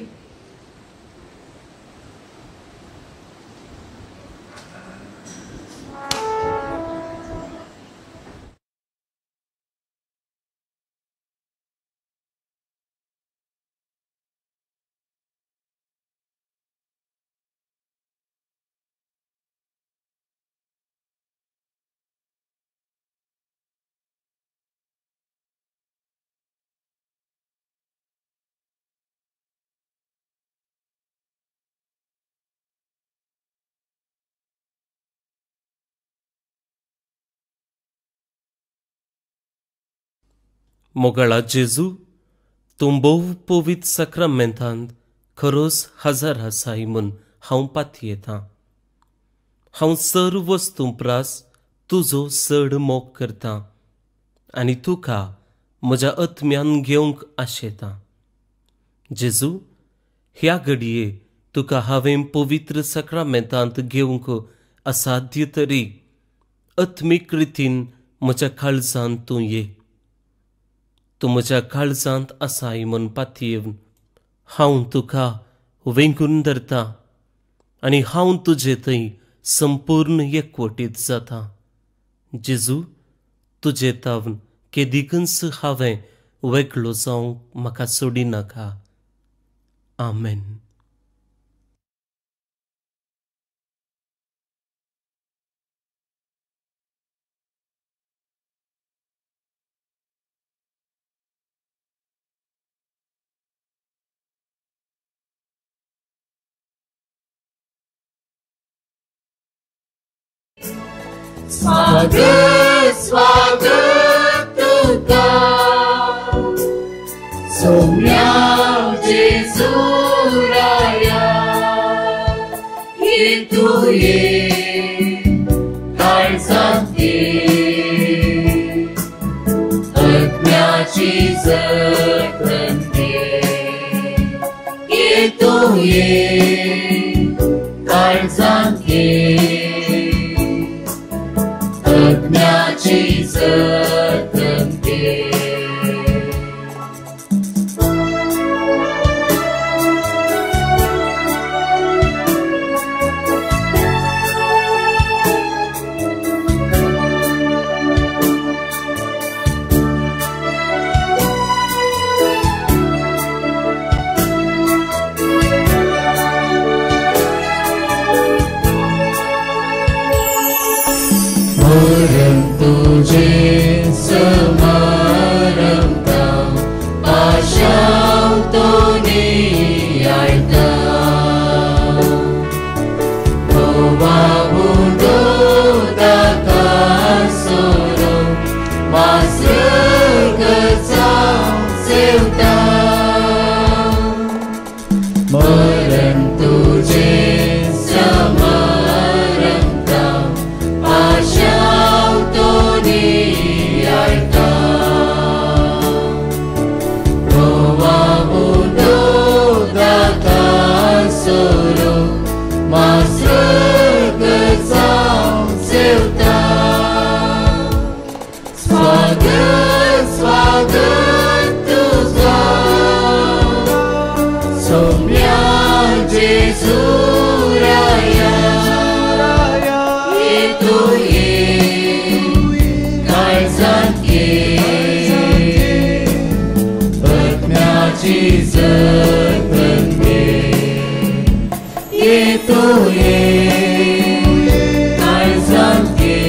Speaker 16: मोगाळा जेजू, तूं भोव पवित्र साक्रामेंतांत खरोच हजर आसाय म्हूण हांव पातयेतां. हांव सर्व वस्तूं प्रास तुजो चड मोग करतां आनी तुका म्हज्या आत्म्यान घेवंक आशेतां. जेजू, ह्या घडये तुका हांवें पवित्र साक्रामेंतांत घेवंक असाध्य तरी आत्मीक रितीन म्हज्या काळजांत तूं ये. तूं म्हज्या काळजांत आसाय म्हूण पातयेवन हांव तुका वेंगून धरतां आनी हांव तुजे थंय संपूर्ण एकवटीत जाता. जेजू, तुजे तावन केदीकच हांवें वेगळो जावंक म्हाका सोडिनाका. आमेन.
Speaker 12: स्वागत स्वागत तुका सोम्या जेजू राया, ये तुये काळजांत ये, आत्म्याची जतन घे, ये तुये काळजांत ये, आत्म्याची जतन घे. मरण तुझे समारंभा आशाव तो नियाळता, गोवा उडो दाका सोरो मासगचा सेवता. मरण तुझे समारंभा आशाव तो नियाळता, गोवा उडो दाका सोरो मासगचा सेवता. स्वागत स्वागत तुझा सोम्या जेजू राया, ये तुये काळजांत ये, आत्म्याची जतन घे, ये तुये काळजांत ये,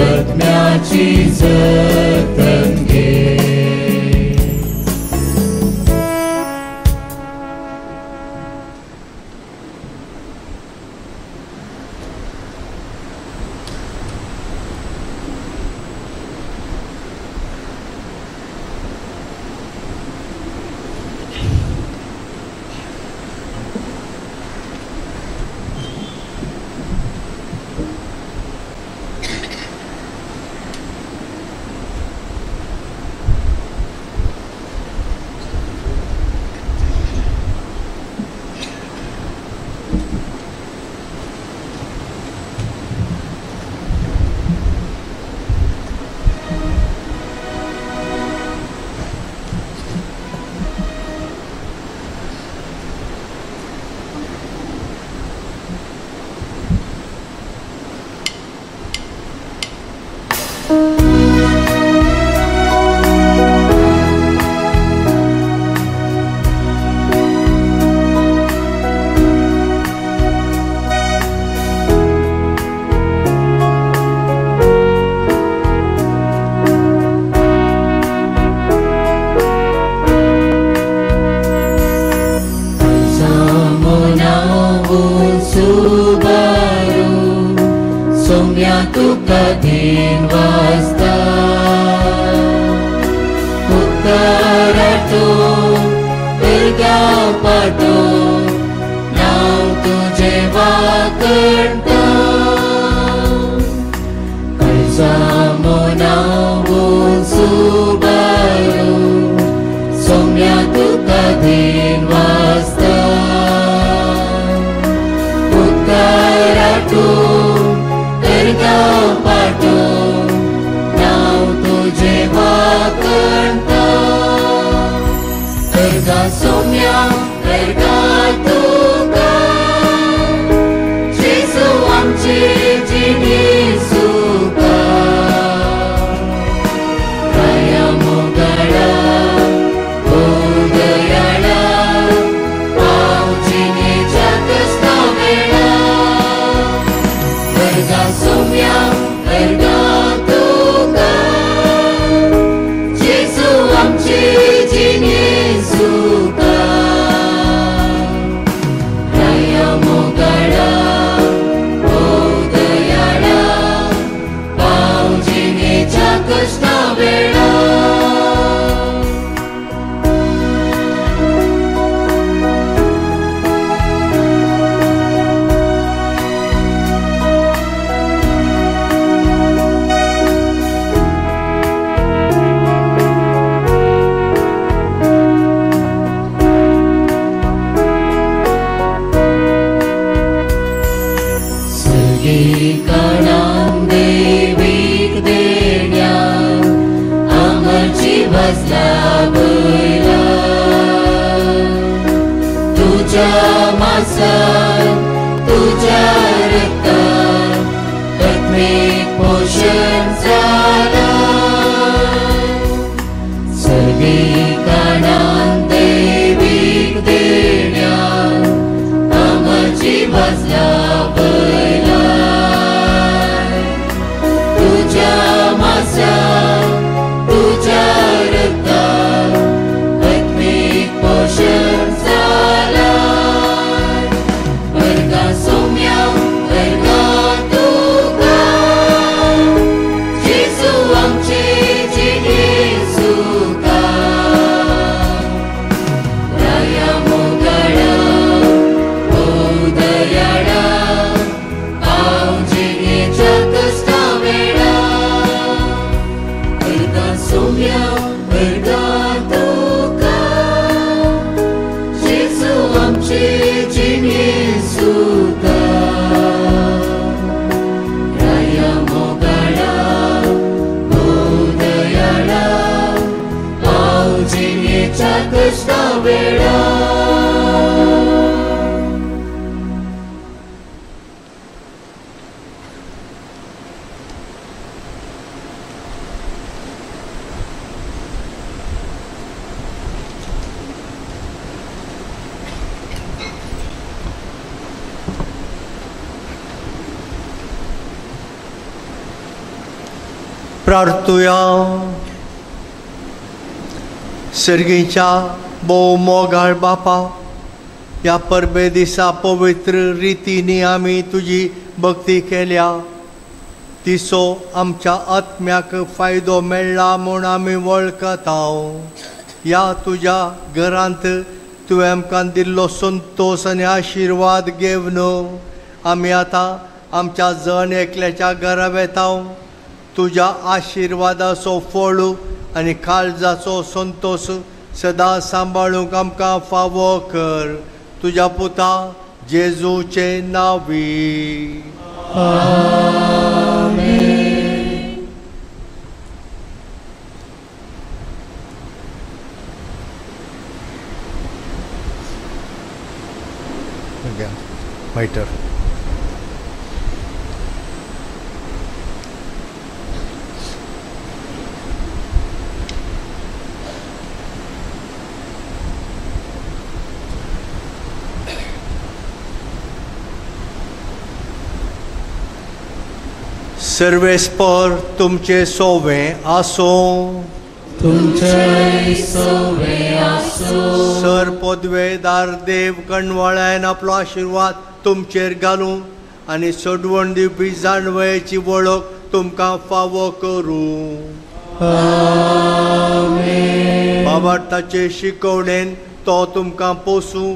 Speaker 12: आत्म्याची जतन घे. सोम्या तुका दिन वाजता, उपकाराटो पिरगांव पाटो नांव तुझे वाकणता, काळजा मोनावून सुबारू सोम्या तुका दिन वाजता, उपकाराटो पिरगांव पाटो नांव तुझे वाकणता, करगा सोम्या करगा तुका जेजू आमचे जिणे सुखा,
Speaker 17: सर्गीकणान देवीक देण्या अमरची बसला बयला तुझ्या मासान तुझ्या रक्तान आत्मिक पोषण जाला सर्गीकणान देवीक देण्या अमरची बसला बयला तुझ्या मासान तुझ्या रक्तान आत्मिक पोषण जाला अर्गा सोम्या अर्गा तुका जेजू आमचे जिणे सुका राया मोगाळा ओ दयाळा पाव जिणेच्या कश्टा वेळा अर्गा सोम्या अर्गा तुका जेजू आमचे जिणे सुका राया मोगाळा ओ दयाळा पाव जिणेच्या कश्टा वेळा.
Speaker 5: प्रार्थुया. सर्गीच्या भोव मोगाळ बापा, ह्या परबे दिसा पवित्र रितींनी आमी तुजी भक्ती केल्या, तिचो आमच्या आत्म्याक फायदो मेळ्ळा म्हूण आमी वळखता. ह्या तुज्या घरांत तुवें आमकां दिल्लो संतोश आनी आशिर्वाद घेवन आमी आतां आमच्या जण एकल्याच्या घरा वेता. तुज्या आशिर्वादाचो फळ आनी काळजाचो संतोश सदां सांबाळूंक आमकां फावो कर. तुज्या पुता जेजूचे नांवी. मायटर. सर्वेस्पर तुमचे सोवे आसूं.
Speaker 17: तुमचे सोवे आसूं.
Speaker 5: सर पदवेदार देव कणवळ्यान आपलो आशिर्वाद तुमचेर घालूं आनी सोडवण दिवपी जाणवयेची वळख तुमकां फावो करूं. बाबार्थाचे शिकवणेन तो तुमकां पोसूं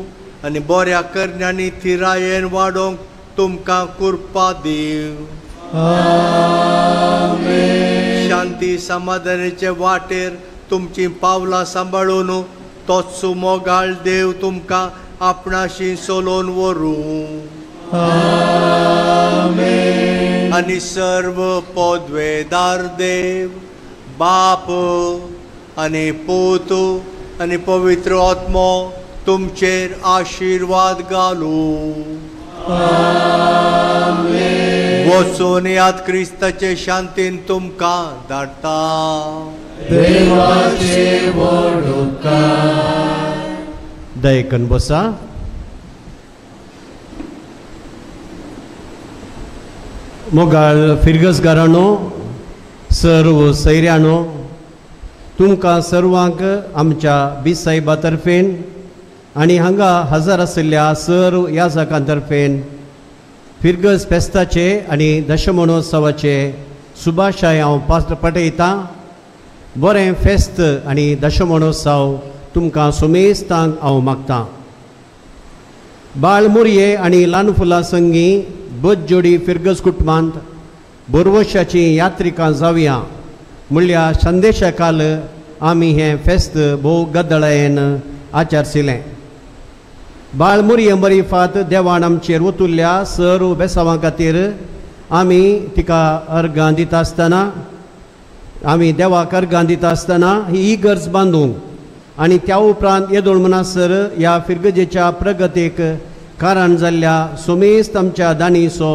Speaker 5: आनी बऱ्या करण्यांनी थिरायेन वाडोवंक तुमकां कृपा दीव. शांती समाधानाचे वाटेर तुमची पावलां सांबाळून तोच मोगाळ देव तुमकां आपणाशी सोलोवन व्हरूं. आनी सर्व पदवेदार देव बाप आनी पूत आनी पवित्र आत्मो तुमचेर आशिर्वाद घालूं. वचून याद क्रिस्ताचे शांतीन तुमकां धाडटा.
Speaker 17: देवाचे व्हड उपकार.
Speaker 1: दयेकन बसा. मोगाळ फिरगसगारांनो, सर्व सैऱ्यांनो, तुमकां सर्वांक आमच्या बीस साहेबा तर्फेन आनी हांगा हजर आशिल्ल्या सर्व याजकां तर्फेन फिरगज फेस्ताचे आनी दशमोत्सवाचे शुभाशय हांव पटयतां. बरें फेस्त आनी दशमोत्सव तुमकां सुमेस्तांक हांव मागतां. बाळ मुरये आनी ल्हान फुलां संगी बद जोडी फिरगज कुटुंबांत बोरवशाची यात्रिकां जावया म्हणल्या संदेशा काल आमी हें फेस्त भोव गदळायेन आचारशिलें. बाळ मुरये मरिफात देवान आमचेर ओतुल्ल्या सर्व बेसावां खातीर आमी तिका अर्गां दिता आसतना, आमी देवाक अर्गां दिता आसतना ही इगर्ज बांदूंक आनी त्या उपरांत येदोळ म्हणसर ह्या फिरगजेच्या प्रगतीक कारण जाल्ल्या सुमेस्त आमच्या दानीचो,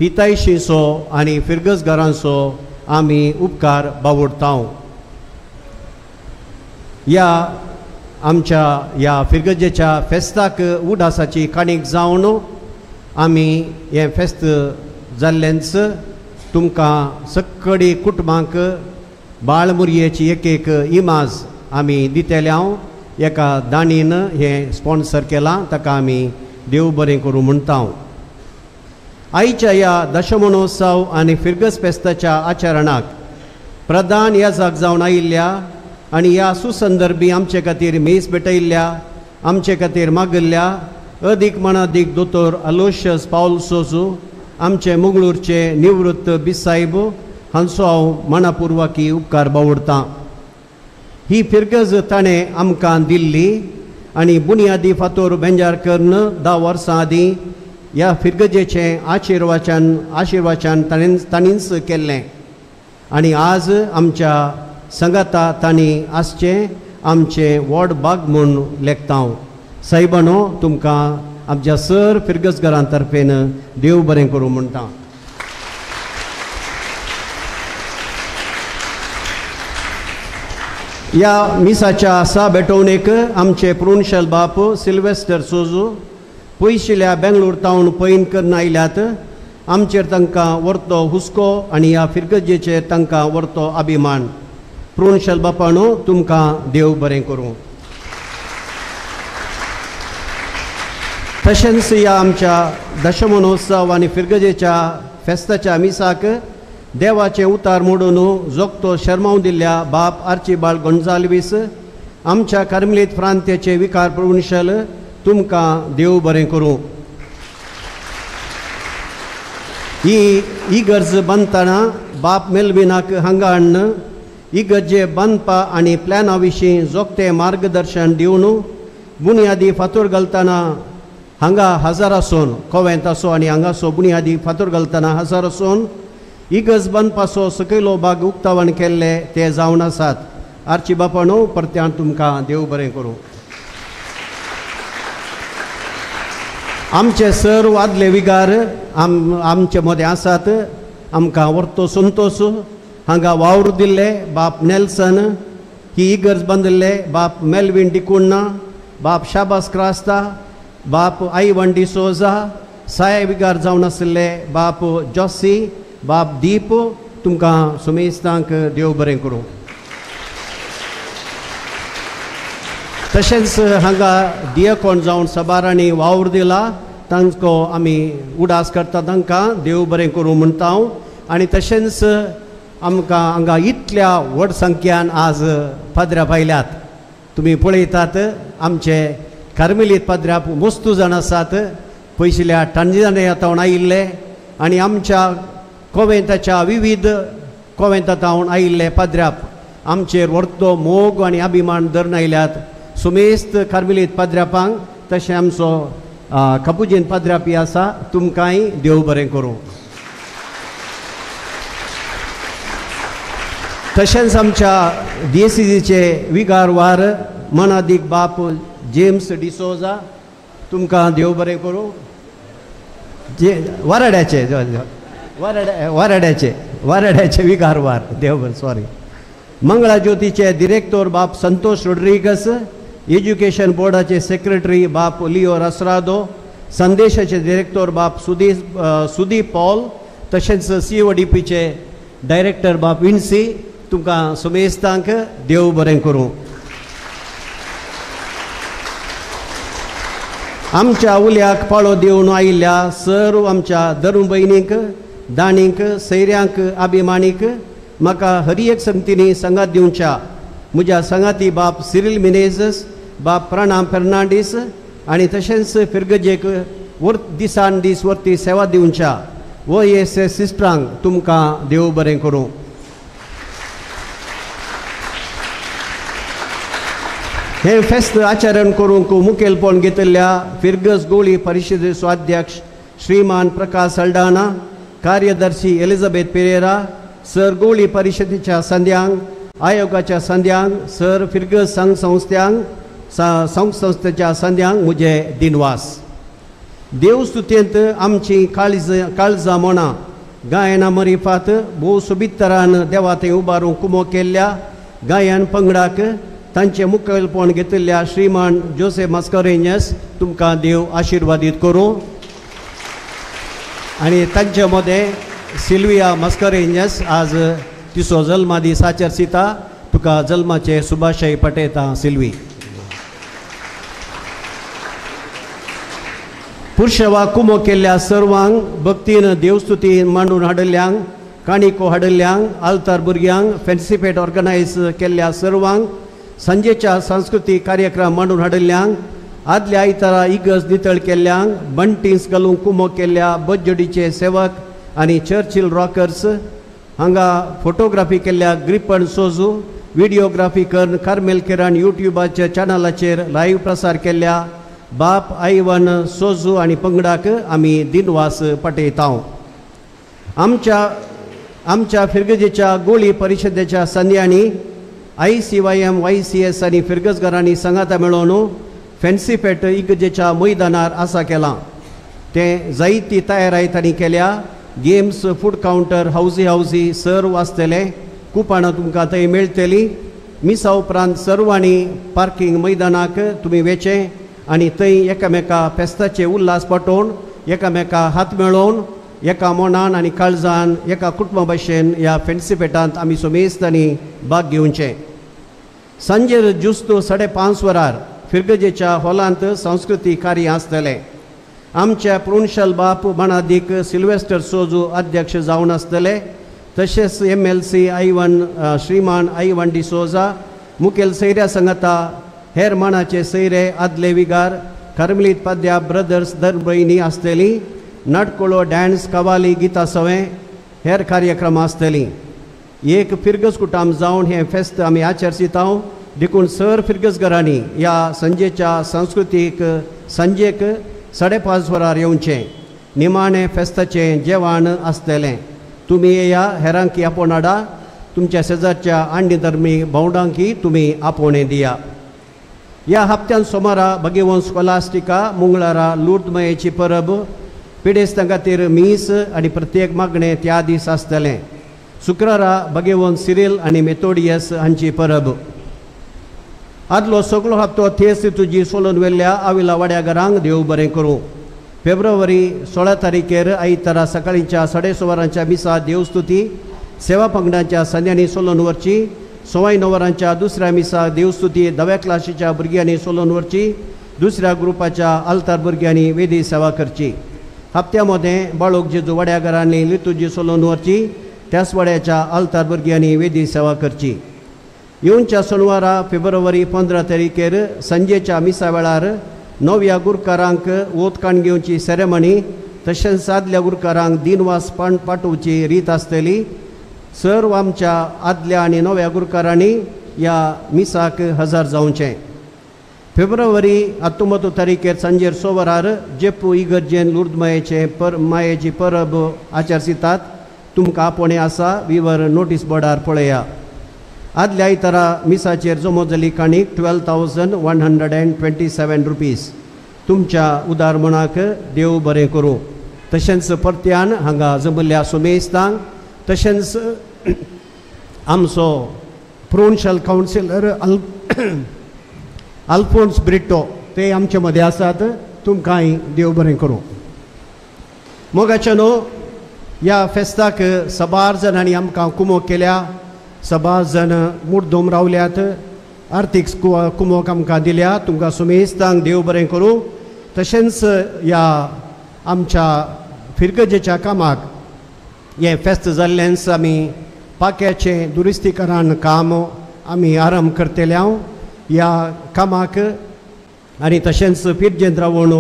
Speaker 1: हितैशीचो आनी फिरगजगारांचो आमी उपकार बावडता. ह्या आमच्या ह्या फिरगजेच्या फेस्ताक उडासाची काणीक जावन आमी हें फेस्त जाल्लेंच तुमकां सक्कडी कुटुंबांक बाळमुरयेची एक एक इमाज आमी दितले. हांव एका दाणीन हें स्पॉन्सर केलां, ताका आमी देव बरें करूं म्हणटा. आयच्या ह्या दशमनोत्सव आनी फिरगज फेस्ताच्या आचरणाक प्रधान याजक जावन आयिल्ल्या आनी ह्या सुसंदर्भी आमचे खातीर मेस भेटयल्ल्या, आमचे खातीर मागिल्ल्या अदीक मनादीक दोतोर अलोशियस पावल सोजू, आमचे मुंगळूरचे निवृत्त बिसायब हांचो हांव मनापुर्वाकी उपकार बावडतां. ही फिरगज ताणें आमकां दिल्ली आनी बुनियादी फातोर बेंजार करून 10 वर्सां आदीं ह्या फिरगजेचें आशिर्वाचन ताणींच केल्लें आनी आज आमच्या संगाता तांणी आसचें आमचें व्हड भाग म्हूण लेखता. हांव सायबानो तुमकां आमच्या सर फिरगजगारां तर्फेन देव बरें करूं म्हणटा. ह्या मिसाच्या आसा भेटवणेक आमचे प्रुनशल बाप सिल्वेस्टर सोजू पयशिल्या बेंगलोर तावन पैन करून आयल्यात. आमचेर तांकां व्हरतो हुस्को आनी ह्या फिरगजेचेर तांकां व्हरतो अभिमान. प्रुनशल बापानो तुमकां देव बरें करूं. तशेंच ह्या आमच्या दशमनोत्सव आनी फिरगजेच्या फेस्ताच्या मिसाक देवाचें उतार मोडून जोगतो शर्माव दिल्ल्या बाप आर्चिबाळ गोंजाल्वीस आमच्या कार्मेलीत प्रांत्याचे विकार प्रुनशल तुमकां देव बरें करूं. ही इगर्ज बांदतना बाप मेलविनाक हांगा हाडून इगर्जे बांदपा आनी प्लॅना विशीं जोगतें मार्गदर्शन दिवन बुनियादी फातोर घालतना हांगा हजार आसून कोवेंत आसो आनी हांगासो बुनियादी फातोर घालतना हजार आसून इगर्ज बांदपाचो सकयलो भाग उक्तावण केल्ले ते जावन आसात. आर्ची बापानो परत्यान तुमकां देव बरें करूं. आमचे सर्व आदले विगार आमचे मदें आसात. आमकां व्हरतो संतोश हांगा वावर दिल्ले बाप नेल्सन, ही इगर्ज बांदिल्ले बाप मेलवीन डिकुण्णा, बाप शाबास क्रास्ता, बाप आयवन डिसोजा, साय विगार जावन आशिल्ले बाप जॉसी, बाप दीप, तुमकां सुमेस्तांक देव बरें करूं. तशेंच हांगा दियकोण जावन सबारांनी वावर दिला तांकां आमी उडास करता, तांकां देव बरें करूं म्हणटा हांव. आनी तशेंच आमकां हांगा इतल्या व्हड संख्यान आज पाद्र्याप आयल्यात. तुमी पळयतात आमचे कार्मेलीत पाद्र्याप मोस्तू जाण आसात, पयशिल्या टांजिजान आयिल्ले आनी आमच्या कोवेंताच्या विविध कोवेंता तावन आयिल्ले पाद्र्याप आमचेर व्हडतो मोग आनी अभिमान धरून आयल्यात. सुमेस्त कार्मेलीत पाद्र्यापांक तशें आमचो कपुजीन पाद्र्यापी आसा, तुमकांय देव बरें करूं. तशेंच आमच्या डीएसीजीचे विगार वार मनादीक बाप जेम्स डिसोजा, तुमकां देव बरें करूं. जे वराड्याचे वराड्याचे वराड्याचे विगार वार देव बरें सॉरी. मंगळा ज्योतीचे डिरेक्टोर बाप संतोष रोड्रिगस, एज्युकेशन बोर्डाचे सेक्रेटरी बाप लिओ रसरादो, संदेशाचे डिरेक्टोर बाप सुदीप पॉल, तशेंच CODPचे डायरेक्टर बाप विन्सी, तुमकां सुमेस्तांक देव बरें करूं. आमच्या उल्याक पाळो दिवन आयिल्ल्या सर्व आमच्या धर्म भयणींक, दाणींक, सैऱ्यांक, अभिमानीक म्हाका हर एक संगतींनी संगात दिवच्या म्हज्या संगाती बाप सिरील मिनेजस, बाप प्रणाम फेर्नांडीस आनी तशेंच फिरगजेक दिसान दीस वर्ती सेवा दिवच्या OSS सिस्टरांक तुमकां देव बरें करूं. हें फेस्त आचरण करूंक मुखेलपण घेतिल्ल्या फिरगज गोळी परिशदेचो अध्यक्ष श्रीमान प्रकाश सल्डाना, कार्यदर्शी एलिझाबेथ पेरेरा, सर गोळी परिशदेच्या संद्यांक, आयोगाच्या संद्यांक, सर फिरगज संघ संस्थ्यांक, संघ संस्थेच्या संद्यांक म्हजे दिनवास. देवस्तुतेंत आमची काळजां मोणां गायना मरिफात भोव सोबीत तरान देवा थंय उबारूंक कुमो केल्ल्या गायन पंगडाक तांचें मुखेलपण घेतिल्ल्या श्रीमान जोसेफ मास्करेन्यस तुमकां देव आशिर्वादीत करूं. आनी तांचे मदें सिल्विया मास्करेन्यस आज तिचो जल्मादीस आचरसिता, तुका जल्माचे सुभाशय पटयता सिल्वी. पुरशेवा कुमो केल्ल्या सर्वांक भक्तीन देवस्तुती मांडून हाडिल्ल्यांक, काणिको हाडिल्ल्यांक, आल्तार भुरग्यांक, फेन्सीफेट ऑर्गनायज केल्ल्या सर्वांक, सांजेच्या सांस्कृतीक कार्यक्रम मांडून हाडिल्ल्यांक, आदल्या आयतारा इगर्ज नितळ केल्ल्यांक, बंटींस घालूंक कुमो केल्ल्या बज्जडीचे सेवक आनी चर्चील रॉकर्स, हांगा फोटोग्राफी केल्ल्या ग्रिपन सोजू, व्हिडियोग्राफी करून कार्मेल किरण युट्यूबाच्या चॅनलाचेर लायव्ह प्रसार केल्ल्या बाप आयवन सोजू आनी पंगडाक आमी दिनवास पटयता. आमच्या फिरगजेच्या गोळी परिशदेच्या संद्यांनी ICYM YCS आनी फिरगजघरांनी सांगाता मेळोवन फेन्सीफेट इगर्जेच्या मैदानार आसा केलां. तें जायती तयाराय तांणी केल्या. गेम्स, फूड कावंटर, हावजी हावजी सर्व आसतले. कुपाणां तुमकां थंय मेळटलीं. मिसा उपरांत सर्वांनी पार्किंग मैदानाक तुमी वेचें आनी थंय एकामेका फेस्ताचे उल्हास पटोवन एकामेका हात मेळोवन एका मनान आनी काळजान एका कुटुंबा भशेन ह्या फेन्सीफेटांत आमी सोमेस्तांनी भाग घेवचें. सांजेर जुस्त 5:30 वरार फिरगजेच्या हॉलांत सांस्कृतीक कार्य आसतलें. आमच्या प्रुनशल बाप मानादीक सिल्वेस्टर सोजू अध्यक्ष जावन आसतले. तशेंच MLC Ivan श्रीमान आयवन डिसोजा, मुखेल सैऱ्या संगता, हेर मानाचे सैरे, आदले विगार, कार्मेलीत पाद्या ब्रदर्स दर भयणी आसतली. नाटकुळो, डान्स, कवाली, गितां सवें हेर कार्यक्रम आसतली. एक फिरगज कुटाम जावन हें फेस्त आमी आचरसिता. देखून सर फिरगजघरांनी ह्या सांजेच्या सांस्कृतीक सांजेक 5:30 वरार येवचें. निमाणें फेस्ताचें जेवण आसतलें. तुमी येया, हेरांकी आपोवन हाडा. तुमच्या शेजारच्या आंडी धर्मी भावंडांकी तुमी आपोवणें दिया. ह्या हप्त्यान सोमारा भगेवन स्कॉलास्टिका, मंगळारा लुर्दमयेची परब, पिडेस्तां खातीर मीस आनी प्रत्येक मागणें त्या दीस आसतलें. शुक्रारा भगेवन सिरील आनी मेथोडियस हांची परब. आदलो सगळो हप्तो थेस तुजी सोलून व्हेल्ल्या आविला वाड्या घरांक देव बरें करूं. फेब्रुवारी 16 तारखेर आयतारा सकाळींच्या 6:30 वरांच्या मिसा देवस्तुती, सेवा पंगडांच्या संद्यांनी सोलून व्हरची. 9:15 वरांच्या दुसऱ्या मिसा देवस्तुती 10व्या क्लासीच्या भुरग्यांनी सोलून व्हरची. दुसऱ्या ग्रुपाच्या आल्तार भुरग्यांनी वेदी सेवा करची. हप्त्या मदें बाळोक जेजू वाड्या घरांनी लितुजी सोलून व्हरची. त्याच वाड्याच्या आल्तार भुरग्यांनी वेदी सेवा करची. येवच्या सोनवारा फेब्रुवारी 15 तारखेर सांजेच्या मिसा वेळार नव्या गुरकारांक ओत काण घेवची सेरेमनी तशेंच आदल्या गुरकारांक दिनवास पाठोवची रीत आसतली. सर्व आमच्या आदल्या आनी नव्या गुरकारांनी ह्या मिसाक हजर जावचें. फेब्रुवारी 19 तारखेर सांजेर 6 वरार जेपू इगर्जेन लुर्दमायेचे मायेची परब आचरसितात. तुमकां आपोवणें आसा. विवर नोटीस बोर्डार पळया. आदल्या आयतारा मिसाचेर जमो जाल्ली काणीक 12,127 रुपीज. तुमच्या उदारमणाक देव बरें करूं. तशेंच परत्यान हांगा जमल्ल्या सुमेस्तांक तशेंच आमचो प्रोन्शल कावन्सिलर अल्फोन्स ब्रिट्टो ते आमचे मदें आसात. तुमकांय देव बरें करूं. मोगाचे न्हू ह्या फेस्ताक सबार जाणांनी आमकां कुमो केल्या. सबार जाण मुड्डोम रावल्यात. आर्थीक कुमोक आमकां दिल्या. तुमकां सुमेस्तांक देव बरें करूं. तशेंच ह्या आमच्या फिरगजेच्या कामाक हें फेस्त जाल्ल्यान आमी पाक्याचें दुरुस्तीकरण काम आमी आरंभ करतले हांव ह्या कामाक. आनी तशेंच पिरजेंत रावून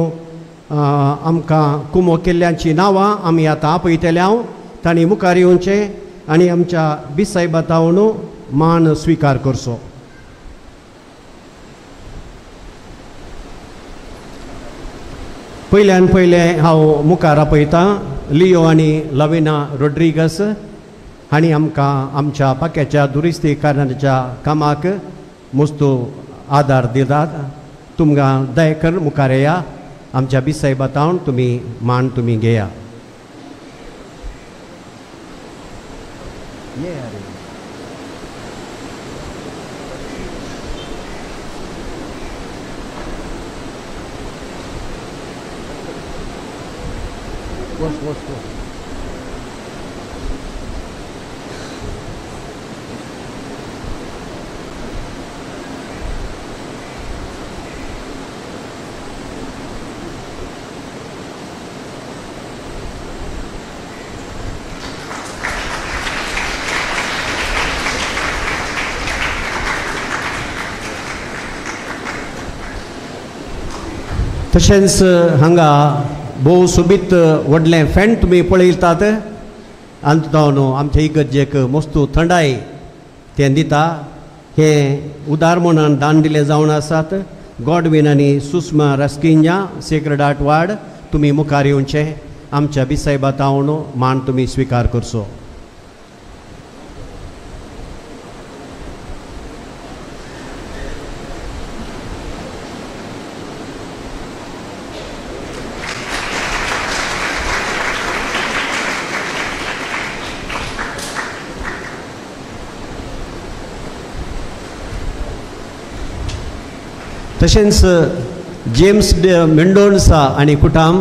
Speaker 1: आमकां कुमो केल्ल्यांचीं नांवां आमी आतां आपयतले हांव. तांणी मुखार येवचें आनी आमच्या बिसायबा तावन मान स्विकार करचो. पयल्यान पयलें हांव मुखार आपयतां लियो आनी लविना रोड्रिगस हांणी आमकां आमच्या पाक्याच्या दुरुस्तीकरणाच्या कामाक मुस्तू आदार दितात. तुमकां दयकर मुखार येया, आमच्या बिसायबा तावन तुमी मान तुमी घेया. तशेंच हांगा भोव सोबीत व्हडलें फॅन तुमी पळयतात आनी तो न्हू आमच्या इगर्जेक मस्तू थंडाय तें दिता. हें उदार म्हणून दान दिलें जावन आसात. गॉडवीन आनी Sushma Rasquinha sacred heart ward तुमी मुखार येवचें, आमच्या बिसायबा तावन मान तुमी स्विकार करचो. तशेंच जेम्स मेंडोन्सा आनी कुटाम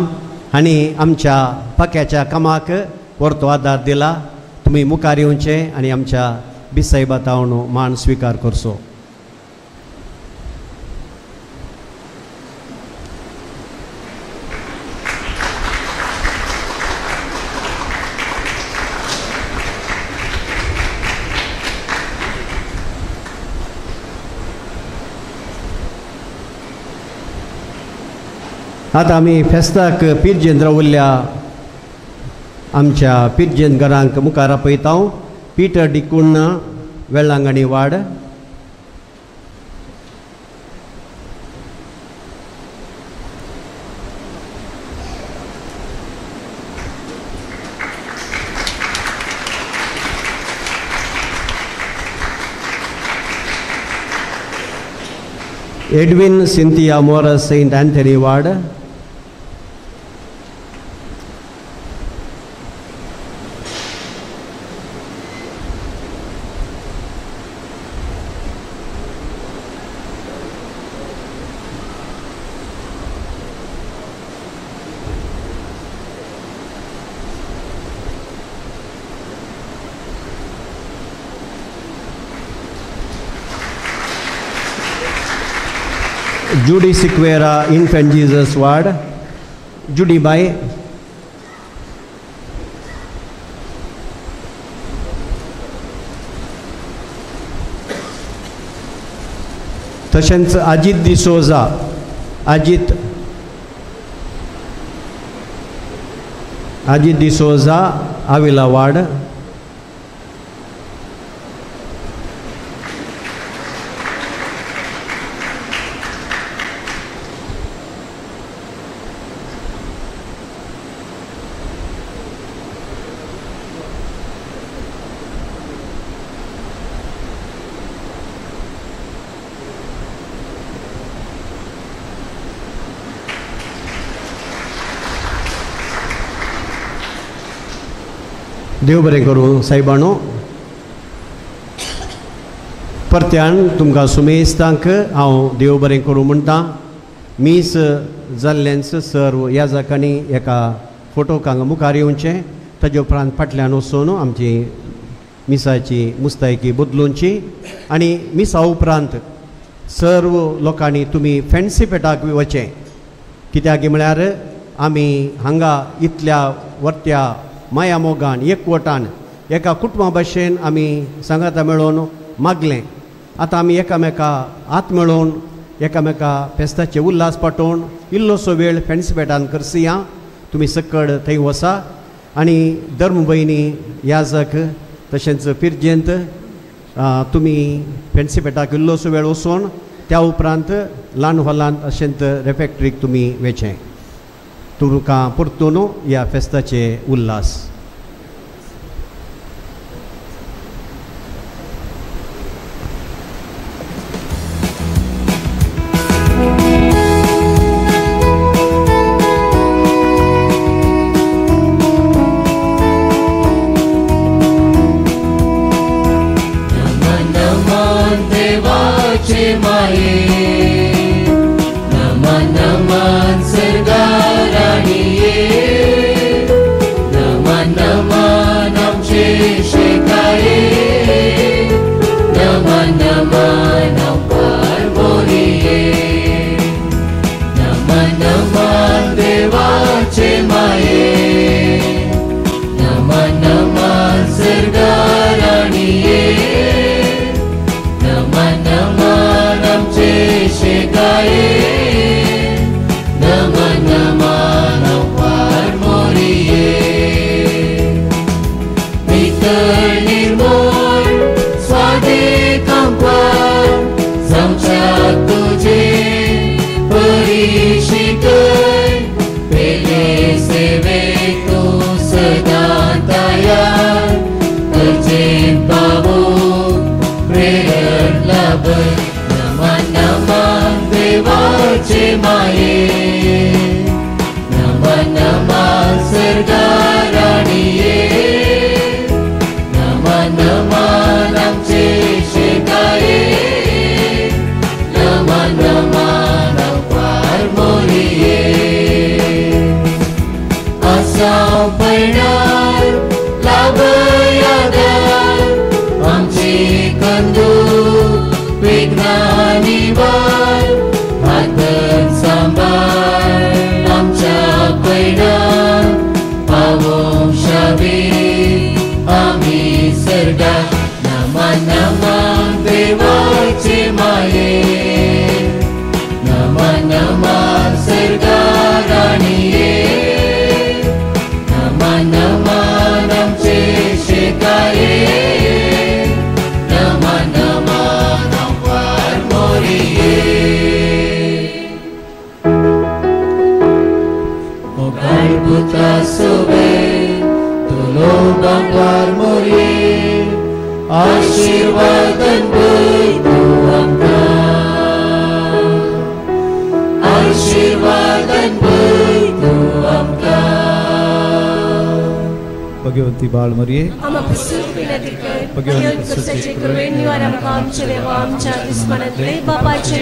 Speaker 1: हांणी आमच्या पाक्याच्या कामाक परतो आदार दिला. तुमी मुखार येवचें आनी आमच्या बिसायबा तावन मान स्विकार करचो. आतां आमी फेस्ताक पिर्जेन रावल्ल्या आमच्या पिर्जेन घरांक मुखार आपयता. Peter D'Cunha, Velankanni ward. Edwin Cynthia Moras, Saint Anthony ward. Judy Sequeira, Infant Jesus ward. Judy bye. तशेंच अजीत डिसोजा, अजीत अजीत डिसोजा, आविला वार्ड. देव बरें करूं सायबानो. परत्यान तुमकां सुमेस्तांक हांव देव बरें करूं म्हणटा. मीस जाल्ल्यान सर्व ह्या जाकांनी एका फोटोक हांगा मुखार येवचें, ताजे उपरांत फाटल्यान वचून आमची मिसाची मुस्तायकी बदलुची आनी मिसा उपरांत सर्व लोकांनी तुमी फॅन्सी पेटाक वचें. कित्याक म्हळ्यार आमी हांगा इतल्या वर्त्या माया मोगान एकवटान एका कुटुंबा भाशेन आमी सांगाता मेळोवन मागलें. आतां आमी एकामेका हात मेळोवन एकामेका फेस्ताचे उल्हास पाठोवन इल्लोसो वेळ फॅन्सी पेटान करसया. तुमी सकड थंय वसा आनी धर्म भयणी याजक तशेंच पिर्जेंत तुमी फॅन्सी पेटाक इल्लोसो वेळ वचोन त्या उपरांत ल्हान हॉलांत अशेंच रेफेक्ट्रीक तुमी वेचें. तुमकां परतून ह्या फेस्ताचे उल्हास.
Speaker 18: भगवती बाळ मरिये
Speaker 4: बापाचे.